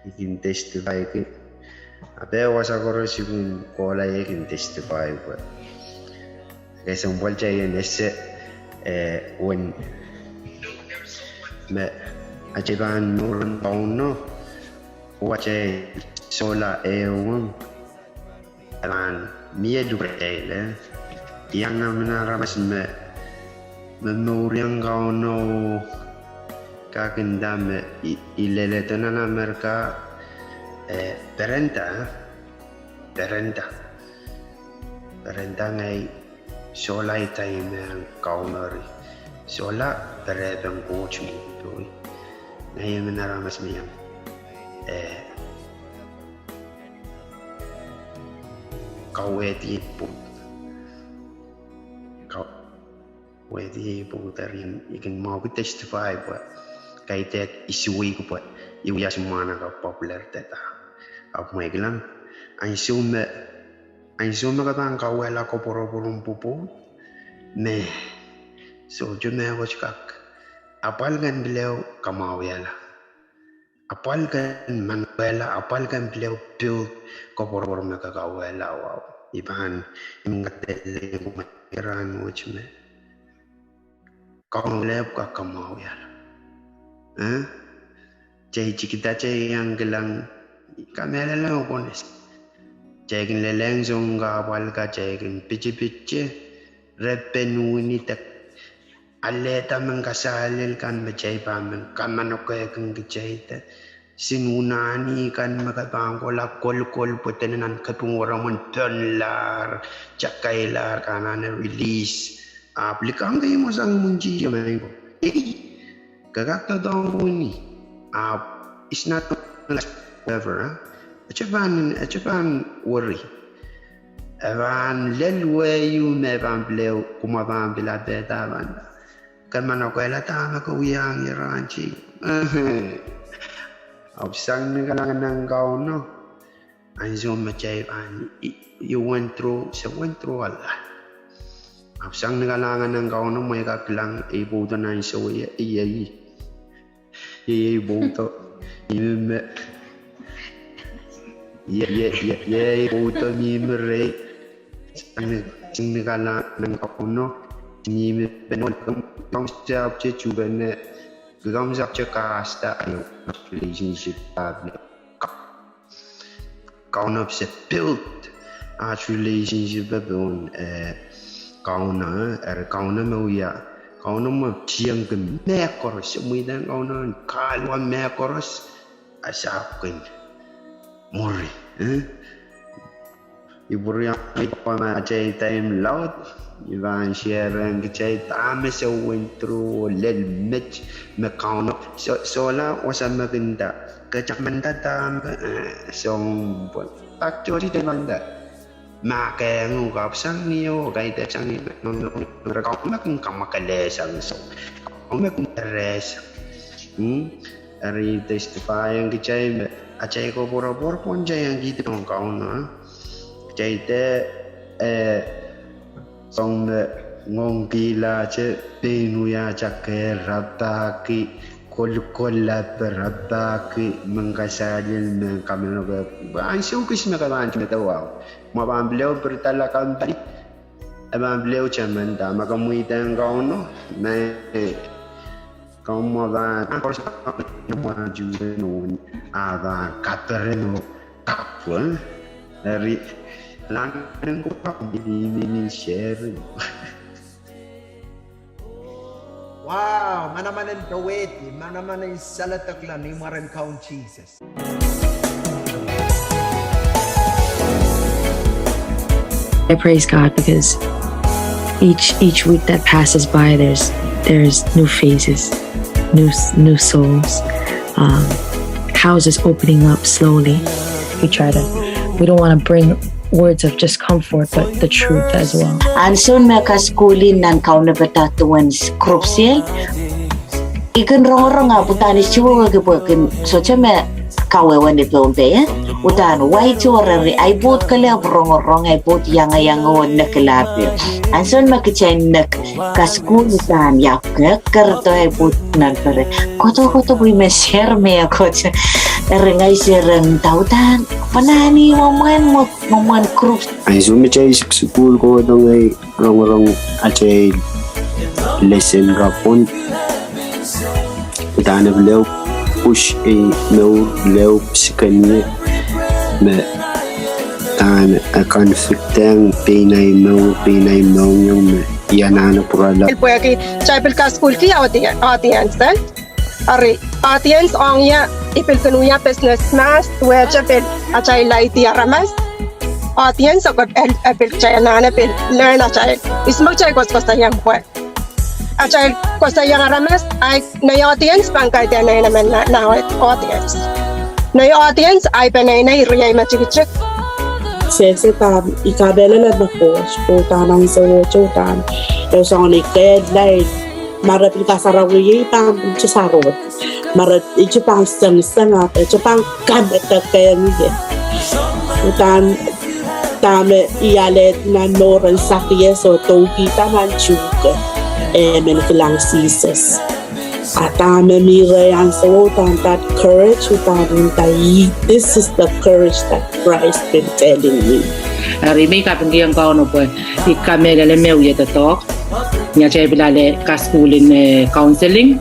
I kin testify, I kin, ape wasa koaros I kin kohla I kin testify pwe kesempwal kitail en ese, eh, uwen me atail pahn mour en Kauno, oh atail sohla ehng, e pahn mie luketail, eh. Iang emen aramas me, me momouriong Kauno, kak nda me I, I leledo nan Amerika, eh, perenda, perenda. Perenda ngehi sohla ida I men kaumari. Sohla perepahn Koht me I pwoud. Ngehi emen aramas me iang, eh, kauwehdi pwoud. Kauwehdi pwoud, eri I kin mwahuki testify pwe kaidehk I suwed pwe I wia soumwahu ka popular data. Ahpw mwein kilang, ansou me, ansou me ke pahn kauwehla koapworopwor en pwopwoud, me sohte mehkot kak, apwal kan pil ehu kamwahuwihala. Apwal kan manokehla, apwal kan pil ehu build koapworopwor me ke kauwehla wahu. I pahn, I men kadehdehki kumwail rahnwet me Kauno lehpw kak kamwahuwihala. Eh? Kitail tikida kitail iang kilang, kamehlele me pones. Kitail kin lelehng sounpar apwal ka, kitail kin pitipit, re pil wini de alehda mehn kasahlel kan me kitail pahn men kamanokehkin kitail de. Sin unani kan me ke pahn kohla kolkol pwe dene nan kepin weremwen pönlahr, takailahr, ke anahne release. Ahpw likamw kei mwo sang mwunti ieu me ko. Ei, ke kak doadoahngki ni. Ahpw it's not ever, huh? E sohte pahn, e sohte pahn worry. E pahn lel wehio me pahn pil ehu, kumwa pahn pil apehda pahn. Ke manokehla dahme ke wiahiong ie rahnwet. Ahpw sang ni kalahngan en Kauno. Ansou me kitail pahn, you went through, se went through a lot. Ahpw sang ni kalahngan en Kauno mwein kak kilang ei pwoudo nan ansou ie, ie, ie. Ie, ie, pwoudo. Ie, me. Ie, ie, ie, ie, pwoudo mihmi rei. Sang ni, sang ni kalahngan en Kauno. Mihmi pene, kam, kam sapwtehn tupene, kam sapwtehn kasta, relationship, Kauno pil build at relationship pohn, eh, Kauno, eh, eri Kauno me wia, Kauno me tiengki mehkoaros, se mwiden Kauno en kahluwa mehkoaros, a se ahpw kin mwuri, eh? I pwuriamweida ma atail time laud, I pahn share ong kitail dahme se went through oh lel met me Kauno, so, sohla wasa me kin nda, ke tamanda dahme, eh, sounpwong. Pak tohto tamanda. Ma ke ngu kapsang ni oh, kaidehk sang ni, no, no, no, re Kauno me kin kamwakelehsang so. Kauno me kin peresang. Hmm? Eri testify ong kitail me, atail koapworopwor pwon kitail ong kihdi pohn Kauno, eh? Kitail de, eh, soang me ngoangkihla te, pein wiahda ke rapahki, kolkol lape rapahki, mehn kasalel, mehn kamenoke, ansou kis me ke pahn medewe, ma pahn pil ehu pirida la kampani, e pahn pil ehu tamanda, ma ke mwiden Kauno, me Kauno pahn, pahn koaros pahn mwahn tuwen oh, a pahn kaperen oh kapw, eh? Eri, lang en kupwuramwail, mihmi, mihmi sharing. Wow, manaman en powehdi, manaman en saledekla ni mwaren Kaun Sises. I praise God because each each week that passes by, there's there's new faces, new s- new souls, um, houses opening up slowly. We try to, we don't want to bring words of just comfort, but the truth as well. Ansou me kasukuhl nan kaunopada duwen group sel, I kin rongorong ahpw uhdahn I suwewehki pwe kin sohte me kawehwe ni Pohnpei, eh? Uhdahn wai tohrohr, ahi pwoud kelehpw rongorong, ahi pwoud iangaiang oh nek lap. Ansou me kitail nek, kasukuhl uhdahn iang kehkehredo ahi pwoud nan pere. Kohdo, kohdo, pwe I men share mehkot. Eri ngehi share ong daudan, pwe nan ih mwomwen, mwomwen group. Ansou me kitail sukuhl kohdo ngehi rongorong atail lesson rapon. Uhdahn e pil ehu push ei mour, pil ehu sikengie me uhdahn e convict-ehng pein ei mour, pein ei mohngiong me I anahne pwurala. Pwehki kitail pil kasukuhlki audi- audience, eh? Eri, audience ong ie, I pil kin wia business mahs, duwehte pil atail laidi aramas. Audience e pil, e pil kitail anahne pil learn atail. Ihs me kitail koasoakoasoiaiong pwe atail koasoiaiong aramas, ahi nei audience pahn kaidehn nei emen nan audience. Nei audience ahi peneinei, riei me tikitik. Sehse dahme I kamehlele me Koht, oh uhdahn ansou wet uhdahn, e soangen I kehlail, ma re pil kasarawi ie I pahn pil sarawih. Ma re, I pahn sengseng ahpw I pahn kamedekehng ie. Uhdahn dahme I alehdi nan mour en sakies oh doukihda nan tuhke, e men kilang Sises. A dahme mi reh ansou wet uhdahn that courage uhdahn I nda, this is the courage that Christ been telling me. Eri me I kapingkihong Kauno pwe I kamehlele me wie doadoahk. Ni atail pil ale kasukuhl en, eh, counseling,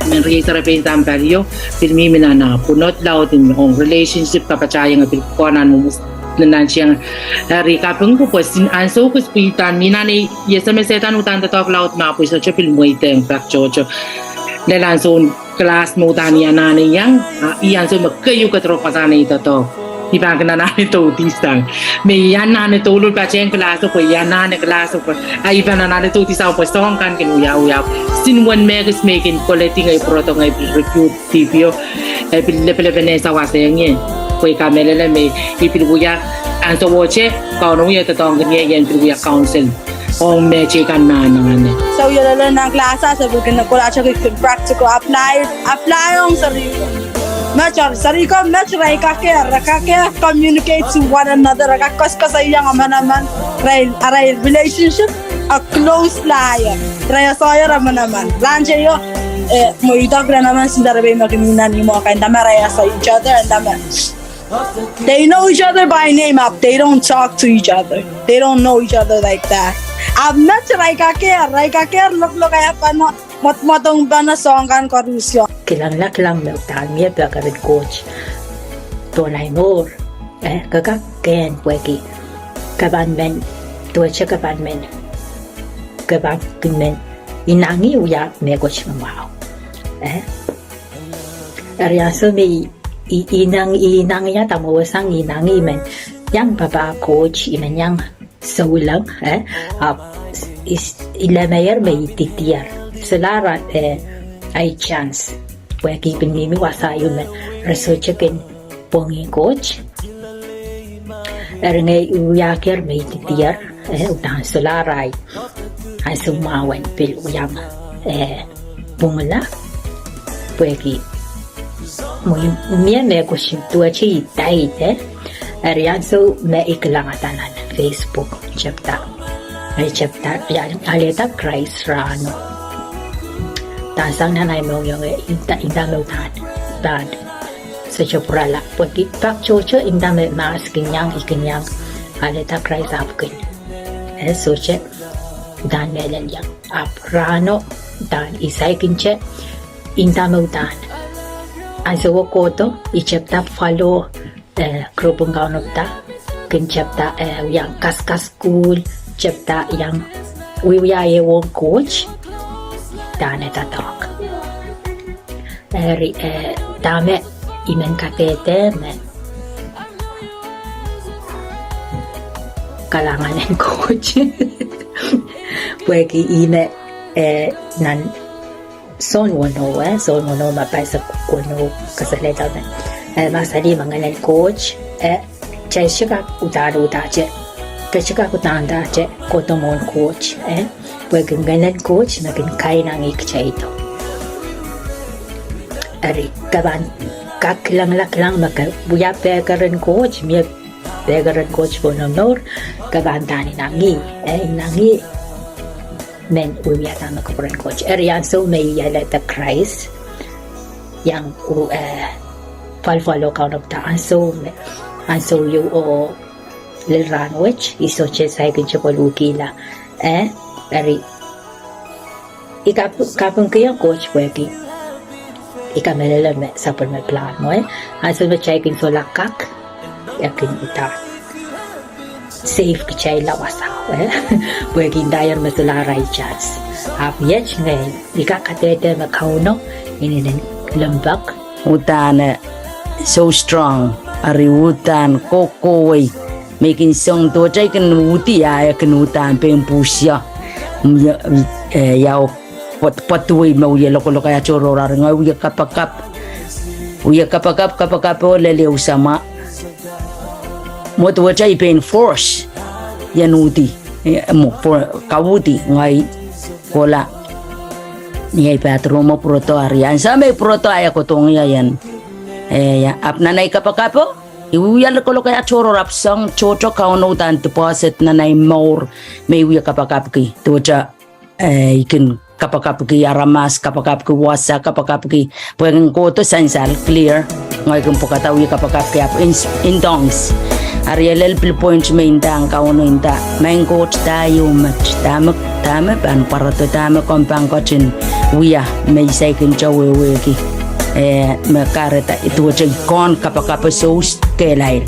men riei serepein sampalio, pil mihmi nan ah pwunod laud en ong relationship kapatahiong, pil kohla nan mwomwohdiso nan tieng. Eri kapingki pwe sin ansou kis pwe I uhdahn mi nan ei, I ese me Sehdan uhdahn doadoahk laud me pwe I sohte pil mweidehng pak tohto. Lel ansoun Class me udahn I anahne iang, a, I ansou me keieu kedirepw wasahn ei doadoahk. I pahn kin anahne doudi sang. Me I anahne douluhl patehng class o pwe I anahne class o pwe. A I pahn anahne doudi sang pwe soahng kan kin wiawi, wiawi. Siluh wen me kis me I kin koledi ngehi pwurodo ngehi pil recruit D P O. E pil lepelepene sawas ong ie. Pwe I kamehlele me I pil wia ansowohte, Kauno wia doadoahngkin ie ien pil wia counsel. Ong me teikan me anahne. So, ie lele nan class a, se pil kin kolahte kihkihn practical, apply, apply ong seri ko. Met, seri ko, met, re kak, re kak communicate to one another, re kak koasoakoasoia manaman, re, arail relationship, a close laie, re sohte re manaman. Rahn teio, eh, mwo I doadoahk manaman, since re pei me kin nan ihmwo kan, dahme re ese each other, and dahme They know each other by name, ahpw they don't talk to each other. They don't know each other like that. Ahpw met re kak, re kak lokolok ia pahn mwadmwadong pahn soahng kan koaros. Kilang, kilang me udahn mie pekeren Koht pohn ahi mour. Eh, ke kak kehn pwehki ke pahn men, duwehte ke pahn men, ke pahn kin men inangih wia mehkot me mwahu. Eh? Eri ansou me I, I, I inang, I inangiada, mwo sang I inangih I men iang papah Koht, I men iang souleng, eh, ahpw I, I lemeier me I didier. Solahr, eh, ahi chance. Pwehki I pil mihmi wasa ieu me re sohte kin pwongih Koht. Eri ngehi wiahier me I didier, eh, udahn solahr ahi ansou mwahu en pil wiahiong, eh, pwungla. Pwehki mie mehkot duwehte I daide. Eri ansou me I kilangada nan Facebook, tepda, eh, tepda, ia, Alehda Krais Rahno. Udahn sang nan ahi mohngiong, eh, inda, inda me udahn, udahn sohte pwurala, pwehki pak tohto inda me mahs kin iang, I kin iang Alehda Krais ahpw kin, eh, sohte udahn mehlel iang. Ahpw rahno udahn I saikinte inda me udahn. Ansou kohdo I tepda follow, eh, group en kaunopda, kin tepda, eh, iang kaskasukuhl, tepda iang wiewia ehu ong Koht, dahn e doadoahk. Eri, eh, dahme I men kadehde me kalahngan en Koht. Pwehki I me, eh, nan soun weneu, eh, soun weneu me paisa weneu kasalehda me, eh, mahsanih me Ngehn en Koht, eh, kitail sohte kak uhdahn uhdahte, kitail sohte kak uhdahn uhdahte kohdo mwohn Koht, eh, pwehki Ngehn en Koht me kin kainangih kitail. Eri ke pahn kak kilangla, kilang me ke wia pekeren Koht, mie pekeren Koht pohn omw mour, ke pahn udahn inangih, eh, inangih men wiewia dahme kupwuren Koht. Eri ansou me I Alehda Krais, iang, eh, follow, follow kaunopda ansou me, ansou ieu oh lel rahnwet, I sohte saikinte pwaluhkihla. Eh, eri I kap-, kapingkihong Koht pwehki I kamehlele me sapwellime pilahn mwo, eh, ansou me kitail kin solahr kak, e kin uhdahn save kitailla wasao, eh, pwehki ndaier me solahr ahi chance. Ahpw iet ngehi, I kak kadehde me Kauno inenen limpoak. Uhdahn, eh, so strong, eri uhdahn kohkohwei, me I kin song duwehte I kin uhdi a e kin uhdahn pein pwuhsio. Mm, ia, eh, ia oh pwod-, pwoduwei me wie lokolokaiah tohrohr, eri ngehi wie kapakap. Wie kapakap, kapakap oh lel ehu samwa. Mwo duwehte I pein force ien uhdi, eh, mwo, for-, kauhdi, ngehi kohla ni ahi bathroom oh pwurodo, eri ansou me I pwurodo a e kohdohng ie ien, eh, ia, ahpw nan ahi kapakapo, I wie lokolokaiah tohrohr ahpw song tohto Kauno uhdahn deposit nan ahi mour, me I wie kapakapki, duwehte, eh, I kin kapakapki aramas, kapakapki wasa, kapakapki, pwehki kin kohdo sansal, clear, ngehi kin pwukada wie kapakapki ahpw in, indohng. Eri e lel pil point me I ndahng Kauno, I nda, Maing Koht, dah ieu met, dahme, dahme pahn pwarodo, dahme komw pahn ketin wia me I saikinte wehwehki, eh, me kahrehda, duwehte I kohn kapakapo sous kehlail.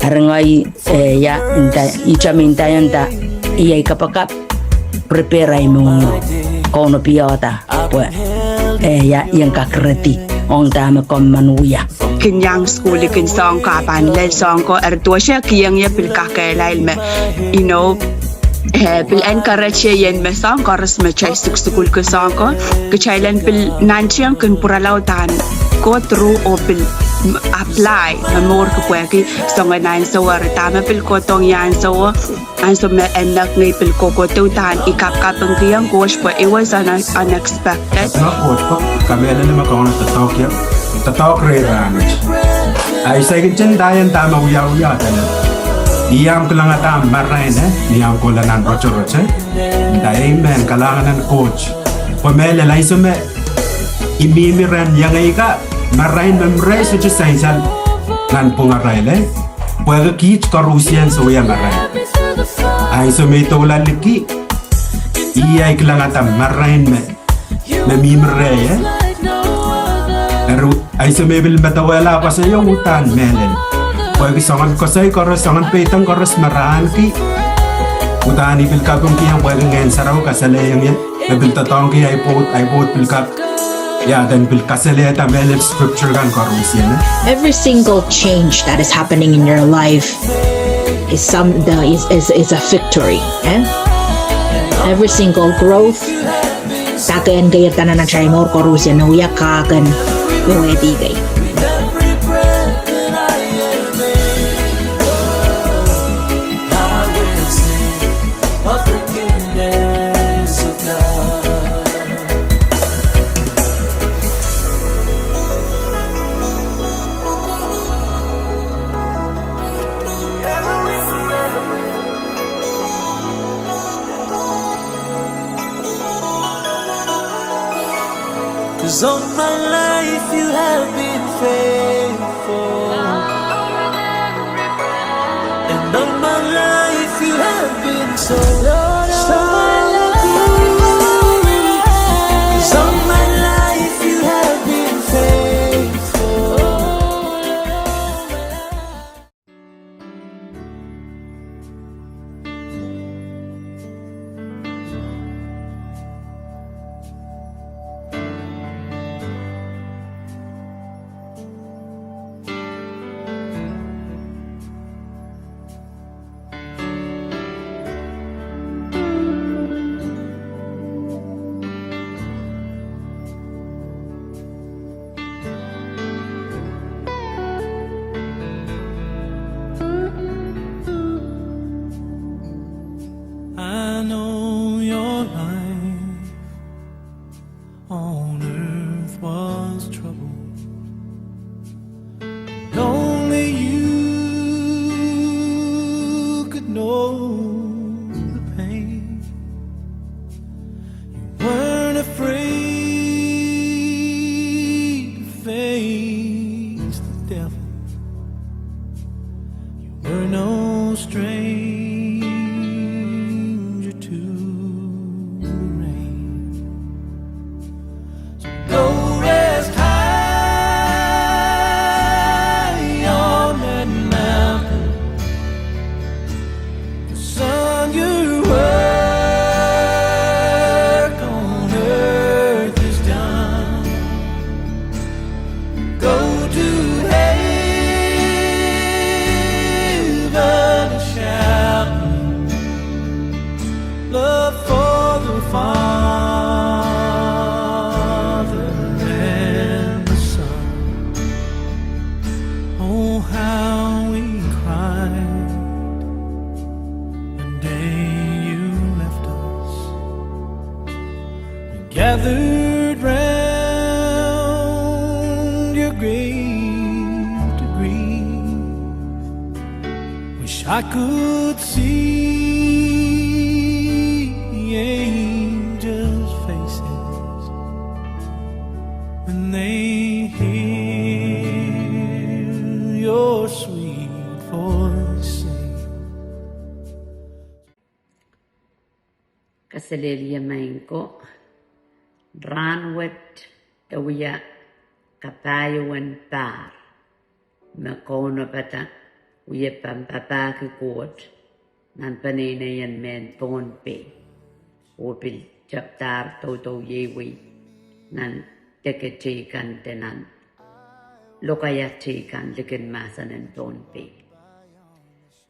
Eri ngehi, eh, ia, I nda, ihte me I nda, I nda, I ahi kapakap, prepare ahi mohngiong, kaunopada, pwe eh, ia, I en kakeredi ong dahme komw men wia. Kin iang sukuhl, I kin soang ko, a pahn lel soang ko, eri duwehte kiheng ie pil kakehlail me, you know, eh, pil encourage ie ien me soang koaros me kitail sukuhl, sukuhlki soang ko, kitail en pil nantihong kin pwurala uhdahn go through oh pil, mm, apply me mourki pwehki soangen ansou. Eri dahme pil kohdohng ie ansouo, ansou me e nek ngehi pil kohkohdo uhdahn I kapkapingkihong Koht pwe it was un-, unexpected. Eri Koht pwe kamehlele me Kauno doadoahk ie, doadoahk rehi rahnwet. A I saikinte ndaiong dahme wiawi ia dene, I ahmw kilangada marain, eh, ni ahmw kohla nan rotorot, eh. Nda amen, kalahngan en Koht. Pwe mehlel ansou me I mihmi rehn iengei ka, marain me mrei sohte sansal nan pwungarail, eh. Pwehki kiht koarusie en sewese marain. Ansou me I doula liki, I kilangada marain me, me mihmi rehi, eh. Eri ansou me I pil medewehla koasoio, uhdahn mehlel. Pwehki soangen koasoi koaros, soangen peidek koaros me re ahneki, uhdahn I pil kapingkihong pwehki Ngehn Sarawi kasalehiong ie, me pil doadoahngki ahi pwoud, ahi pwoud pil kak, ia, then pil kasalehda mehlel scripture kan koarusie, eh. Every single change that is happening in your life is some, the, is, is, is a victory, eh? Every single growth, dake en keirda nan atail mour koarusie, me wia kahk en powehdi kei. Cause all my life you have been faithful. And all my life you have been so, so good. Cause all my life you have been faithful. I know your life on earth was trouble. Only you could know the pain. You weren't afraid to face the devil. You were no stranger to the rain. So go rest high on that mountain. The sun, your work on earth is done. Go to heaven a-shouting love for the Father and the Son. Oh, how we cried the day you left us. We gathered round your grave to grieve. Wish I could see the angels' faces when they hear your sweet voice sing. Kaselehlie maing ko, rahnwet e wia kapahieu en pahr me kaunopada wie pahn papahki Koht nan peneinei en mehn Pohnpei, oh pil tepdahr doudouieiwei nan deke teikan de nan lokaia teikan likin mahsen en Pohnpei.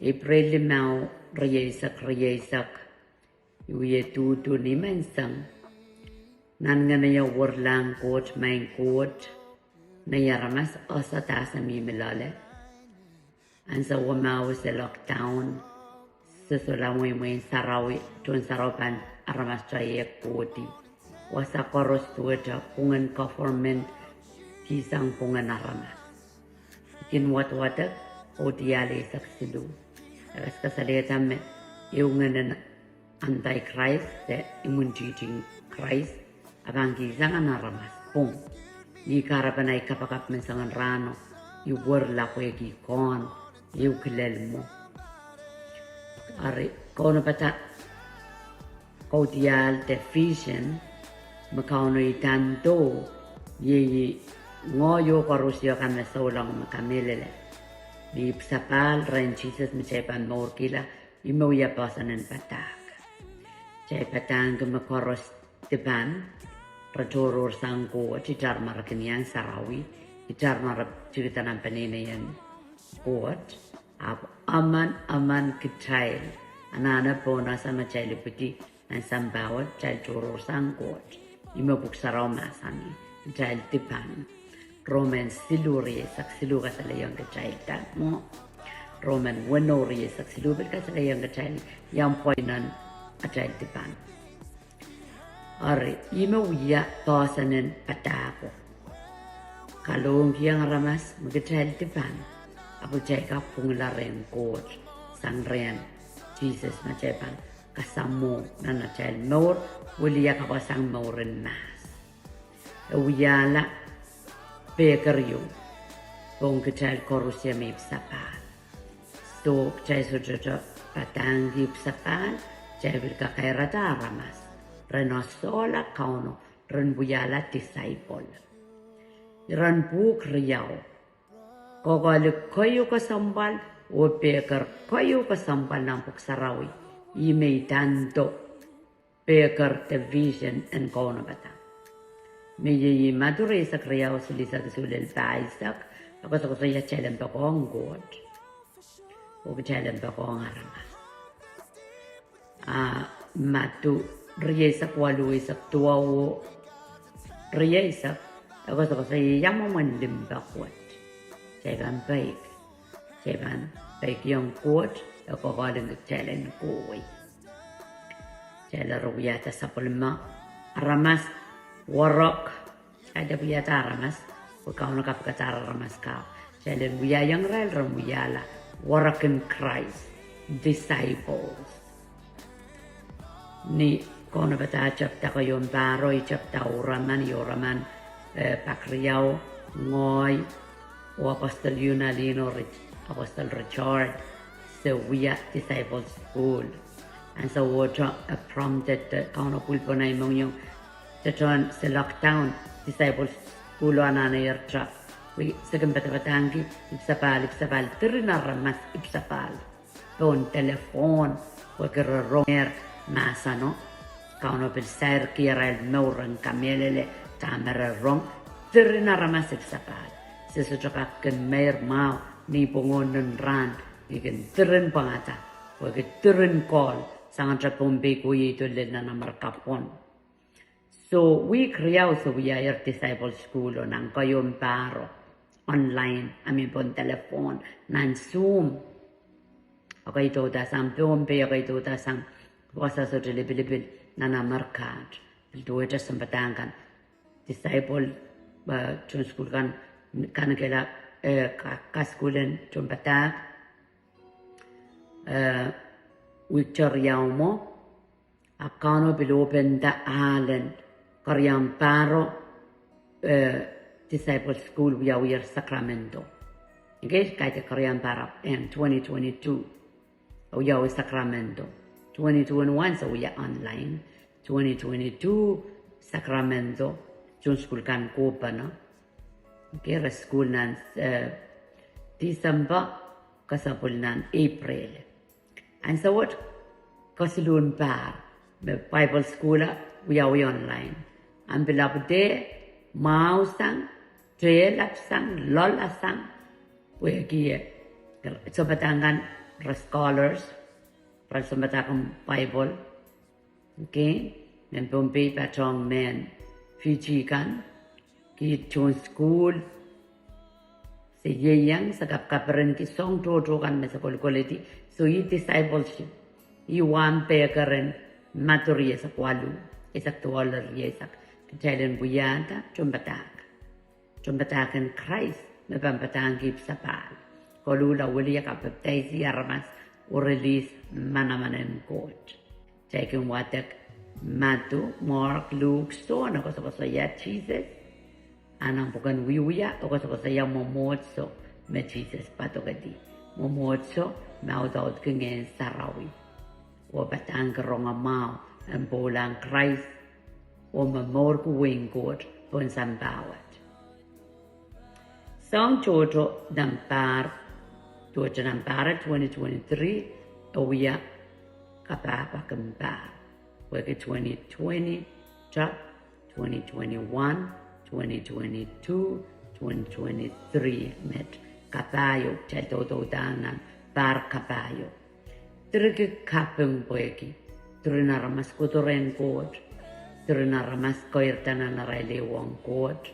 April limau, rieisek rieisek, I wie duhdu ni menseng. Nan ngehno wurlahng Koht, maing Koht, nei aramas, osa dahsang me I loale. Ansou wet ma wia se lockdown, se solahr mweimwei sarawi, tohn sarawi pahn aramas teiek kohdi. Wasa koaros duwehte pwungen government kihsang pwungen aramas. Kin wadwadek, Kaudiahl eisek siluh. E kasakasalehda me ehu ngehnen anti-Christ, de imwintihti Krais, a pahn kihsang nan aramas pwung. Ih kahrepen ei kapakap menseng en rahno, I wurla pwehki kohn, ehu kilel mwo. Eri, kaunopada Kaudiahl de vision me Kauno idando, iei ngoahi oh koarosie kan me souleng me kamehlele. Ni ipwsapahl rehn Sises me kitail pahn mourkihla, ih me wia poahsoan en padahk. Kitail padahngki me koaros dipan, re tohrohrsang Koht, itar me re kin iang sarawi, itar me re tikida nan peneineien Koht, ahpw emen emen kitail, anahne pohn ese me kitail ipwidi nan sampah wet, kitail tohrohrsang Koht. Ih me Pwuhk Sarawi mahsanih, kitail dipan. Roman siluh rieisek siluh kasalehiong kitail dah mwo. Roman weneu rieisek siluh pil kasalehiong kitail iang pwain nan atail dipan. Eri, ih me wia poahsoan en padahko. Kalohkiong aramas me kitail dipan, ahpw kitail kak pwungla rehn Koht, sang rehn Sises me kitail pahn kasamwo nan atail mour, wiliakapwasang mouren mahs. E wiahla pehker ieu, pwung kitail koarosie me ipwsapahl. Soh, kitail sohte padahngki ipwsapahl, kitail pil kakairada aramas, ren esehla Kauno, ren wiahla disciple. Iren pwuhk riau, kokohli keieu kesempwal, oh pehker keieu kesempwal nan Pwuhk Sarawi, ih me idando pehker de vision en kaunopada. Me iei Madiu rieisek riau, silihsek isuh lel pahisek, e koasokoasoia kitail en poakohng Koht, oh kitail en poakohng aramas. A Madiu rieisek waluh, eisek duwau oh rieisek, e koasokoasoia mwomwen limpoak wet. Kitail pahn peik, kitail pahn peikiong Koht, e kokohlingi kitail en kohwei. Kitail eri wiahda sapwellime aramas, werek, kitail wiahda aramas, pwe Kauno kapikadahr aramas ka. Kitail en wiahiong irail ren wiahla werek en Krais, disciples. Ni kaunopada tepda keieun pahro, I tepda Uraman, Uraman, eh, pak riau, ngehi, oh Apostle Yunalino, Rich-, Apostle Richard, se wia disciple school. Ansou wet e prompted, eh, Kauno pwil pwon ei mohngiong, tetohn se lockdown, disciple school o anahne ierta. Pwe se kin padapadahngki ipwsapahl, ipwsapahl, diren aramas ipwsapahl pohn telephone, pwehki re rongehr mahseno. Kauno pil sairki arail mour ren kamehlele dahme re rong, diren aramas ipwsapahl. Se sohte kak kin meir mwahu ni pwungen rahn, I kin diren pwangada, pwehki diren kohl, sangete Pohnpei kohieido lel nan Amerika pwon. So, wihk riau se wiahier disciple school o nan keieun pahro, online, I mean pohn telephone, nan Zoom. Ekei douda sang Pohnpei, ekei douda sang wasa sohte lipilipil nan Amerika. Pil duwehte sounpadahk kan, disciple, eh, tohn sukuhl kan, kanekehla, eh, ka-, kasukuhl en tounpadahk, eh, wihk riau mwo, a Kauno pil open-da ahlen, keriaun pahro, eh, disciple school wiawiher Sacramento. Ekei kaidehn keriaun pahro en twenty twenty-two, wiawi Sacramento. Twenty twenty-one se wia online. Twenty twenty-two Sacramento, tohn sukuhl kan kohpene. Ekei re sukuhl nan, eh, December, kesempwal nan April. Ansou wet, kesiluhn pahr, me Bible school a wiawi online. Ahn pil ahpw de, Mwahu sang, tehlap sang, loalesang, pwehki, eh, sounpadahk kan, re scholars, re sounpadahk en Bible. Okay, mehn Pohnpei patohng mehn Fiji kan, kiht tohn sukuhl, se ieiang, se kapkaperen ki soahng tohto kan me se kolkoledi, so ih discipleship. Ih wahn pekeren Madiu rieisek waluh, eisek duwau lel rieisek, kitail en wiahda tohnpadahk. Tohnpadahk en Krais, me pahn padahngki ipwsapahl. Koluhla, wiliakapw, papidaisi aramas, oh release manaman en Koht. Kitail kin wadek Madiu, Mark, Luk, Sohn, e koasokoasoia Sises. A nan pwuken Wiewia, e koasokoasoia mwomwohdiso me Sises padokedi. Mwomwohdiso me audaudki Ngehn Sarawi, oh padahngki rongamwahu en pwoulahng Krais, oh momourki wehin Koht pohn sampah wet. Soahng tohto nan pahr, tohto nan pahr twenty twenty-three, e wia kapahpahkin pahr. Wehwehki twenty twenty, top, twenty twenty-one, twenty twenty-two, twenty twenty-three, met kapahieu, kitail doudouda nan pahr kapahieu. Direki kaping pwehki diren aramas kohdo rehn Koht, diren aramas keirda nan arail ehuong Koht,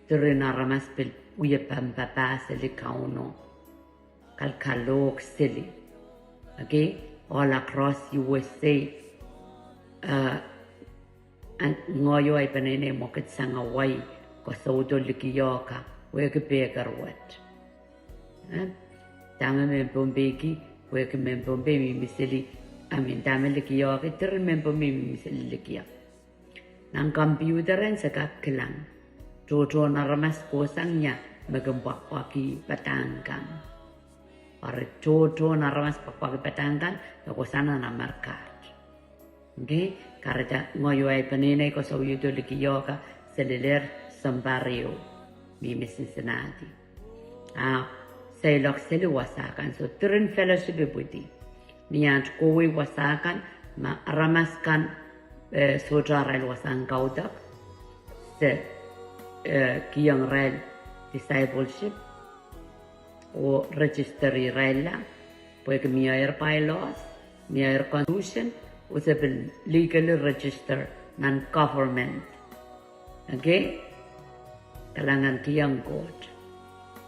diren aramas pil wie pahn papah seli Kauno, kalkalohk seli. Okay, all across U S A, eh, a ngoahi oh ahi peneinei mwekid sang Hawaii, koasoudo likier ka, wehwehki pehker wet. Eh, dahme mehn Pohnpei ki, wehwehki mehn Pohnpei mihmi seli, I mean, dahme likier ki, diren mehn Pohnpei mihmi seli likier. Nan computer en se kak kilang tohtohn aramas kohsang ia me kin pwakpwaki padahk kan. Eri tohtohn aramas pwakpwaki padahk kan, e kohsang nan Amerika. Okay, kahrehda ngoahi oh ahi peneinei koasoudo likier ka seli lehr sounpar ehu, mihmi Cincinnati. A seiloak seli wasa kan, so diren fellowship ipwidi. Mie aht kohwei wasa kan, ma aramas kan, eh, sohte arail wasahn kaudok, se, eh, kihong irail discipleship, oh register irailla, pwehki mieir bylaws, mieir constitution, oh se pil legally register nan government. Okay? Kalahngan kihong Koht.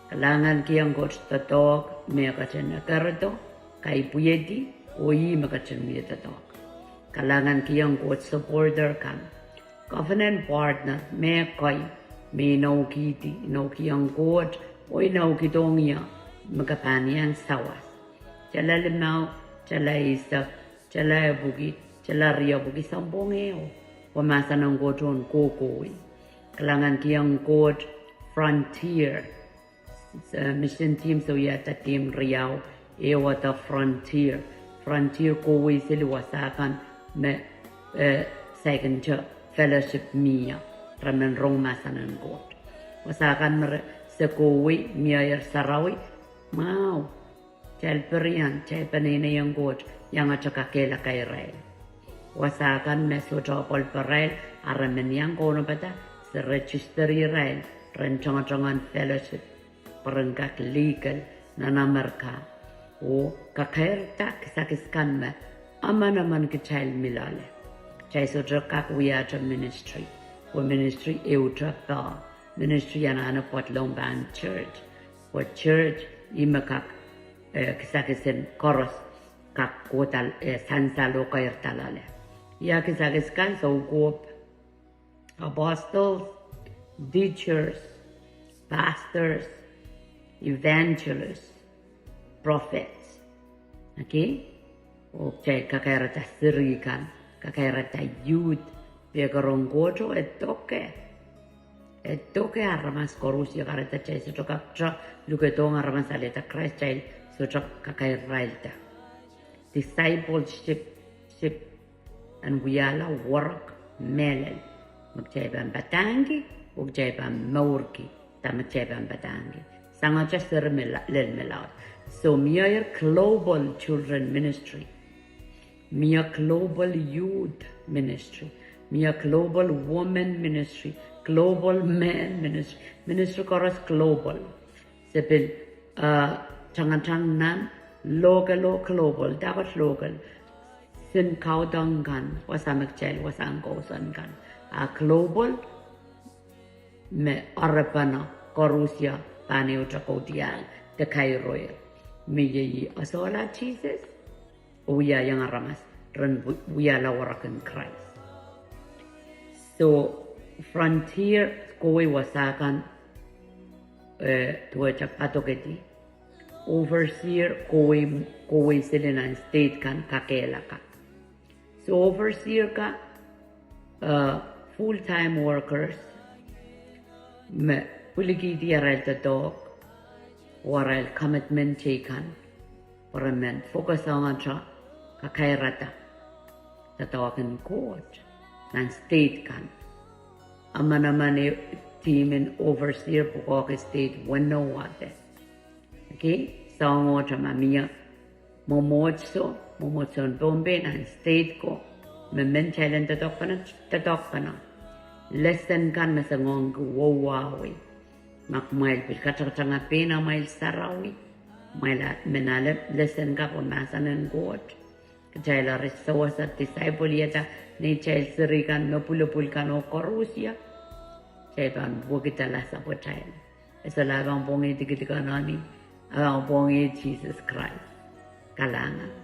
Kalahngan kihong Koht doadoahk me ketin ekerdo, kaipwihedi, oh ih me ketin wie doadoahk. Kalahngan kihong Koht supporter kan. Covenant partner, mehkot me inoukihdi, inoukihong Koht, oh inoukidohng ie me ke pahn iang sawas. Tala limau, tala eisek, tala epwiki, tala riepwiki, sounpwong ehu. Pwe mahsen en Koht ohn kohkohwei. Kalahngan kihong Koht frontier. Eh, mission team se wiahda team riau, ehu ede frontier. Frontier kohwei seli wasa kan me, eh, saikinte fellowship mie, re men rong mahsen en Koht. Wasa kan me re, se kohwei, mieir sarawi, mwahu. Kitail pirien, kitail peneinei en Koht, iangete kakehlaka irail. Wasa kan me sohte apwalparail, a re men iang kaunopada, se register irail, ren tongotongohn fellowship, pwe ren kak legal nan Amerika. Oh kakairada kisakis kan me emenemen kitail mi loale. Kitail sohte kak wiahte ministry. Pwe ministry ehute poh. Ministry anahne pwoat lohng pahn church. Pwe church ih me kak, eh, kisakis en koaros kak kohdo, eh, sansal oh keirda loale. Ia kisakis kan? Soukohp, apostles, teachers, pastors, evangelists, prophets. Okay? Oh kitail kakairada seri kan, kakairada youth, pwe karonge Koht e doke, e doke aramas koaros. Ia kahrehda kitail sohte kak tra lukedohng aramas alehda Krais, kitail sohte kakairada. Discipleship, ship, en wiahla work mehlel. Me kitail pahn padahngki, oh kitail pahn mourki dahme kitail pahn padahngki. Sangete seri me la-, lel me laud. So mie global children ministry. Mie global youth ministry. Mie global women ministry. global men ministry, ministry koaros global. Se pil, uh, tangatang nan local oh global, dahkot local. Sen kaudok kan, wasa me kitail wasahn kousoan kan. A global, me oarepene koarusie pahn ehute kaudiahl de kairoir. Me iei ih esehla Sises, oh wia iang aramas, ren wi-, wiahla werek en Krais. So, frontier kohwei wasa kan, eh, duwehte padokedi. Overseer kohwei, kohwei seli nan state kan kakehlaka. So overseer ka, uh, full-time workers, me pwilikihdi arail doadoahk, oh arail commitment teikan, pwe re men focus ong ahnsou kakairada doadoahk en Koht nan state kan. Emenemen e team en overseer pwukoahki state weneu wahdo. Okay, soangohte ma mie mwomwohdiso, mwomwohdiso en Pohnpei nan state ko, me men kitail en doadoahkpene, doadoahkpene. Lesson kan me se ngoangki wauwawih. Ma kumwail pil katakatanga pein amwail sarawi, kumwail men ale lesson kapw oh mahsen en Koht. Kitail eri sewese disciple-iehda neitail seri kan me pwulopwul kan oh koarusie. Kitail pahn wekidala sapwatail. E solahr pahn pwongih dikedik en eni, a pahn pwongih Sises Krais. Kalahngan.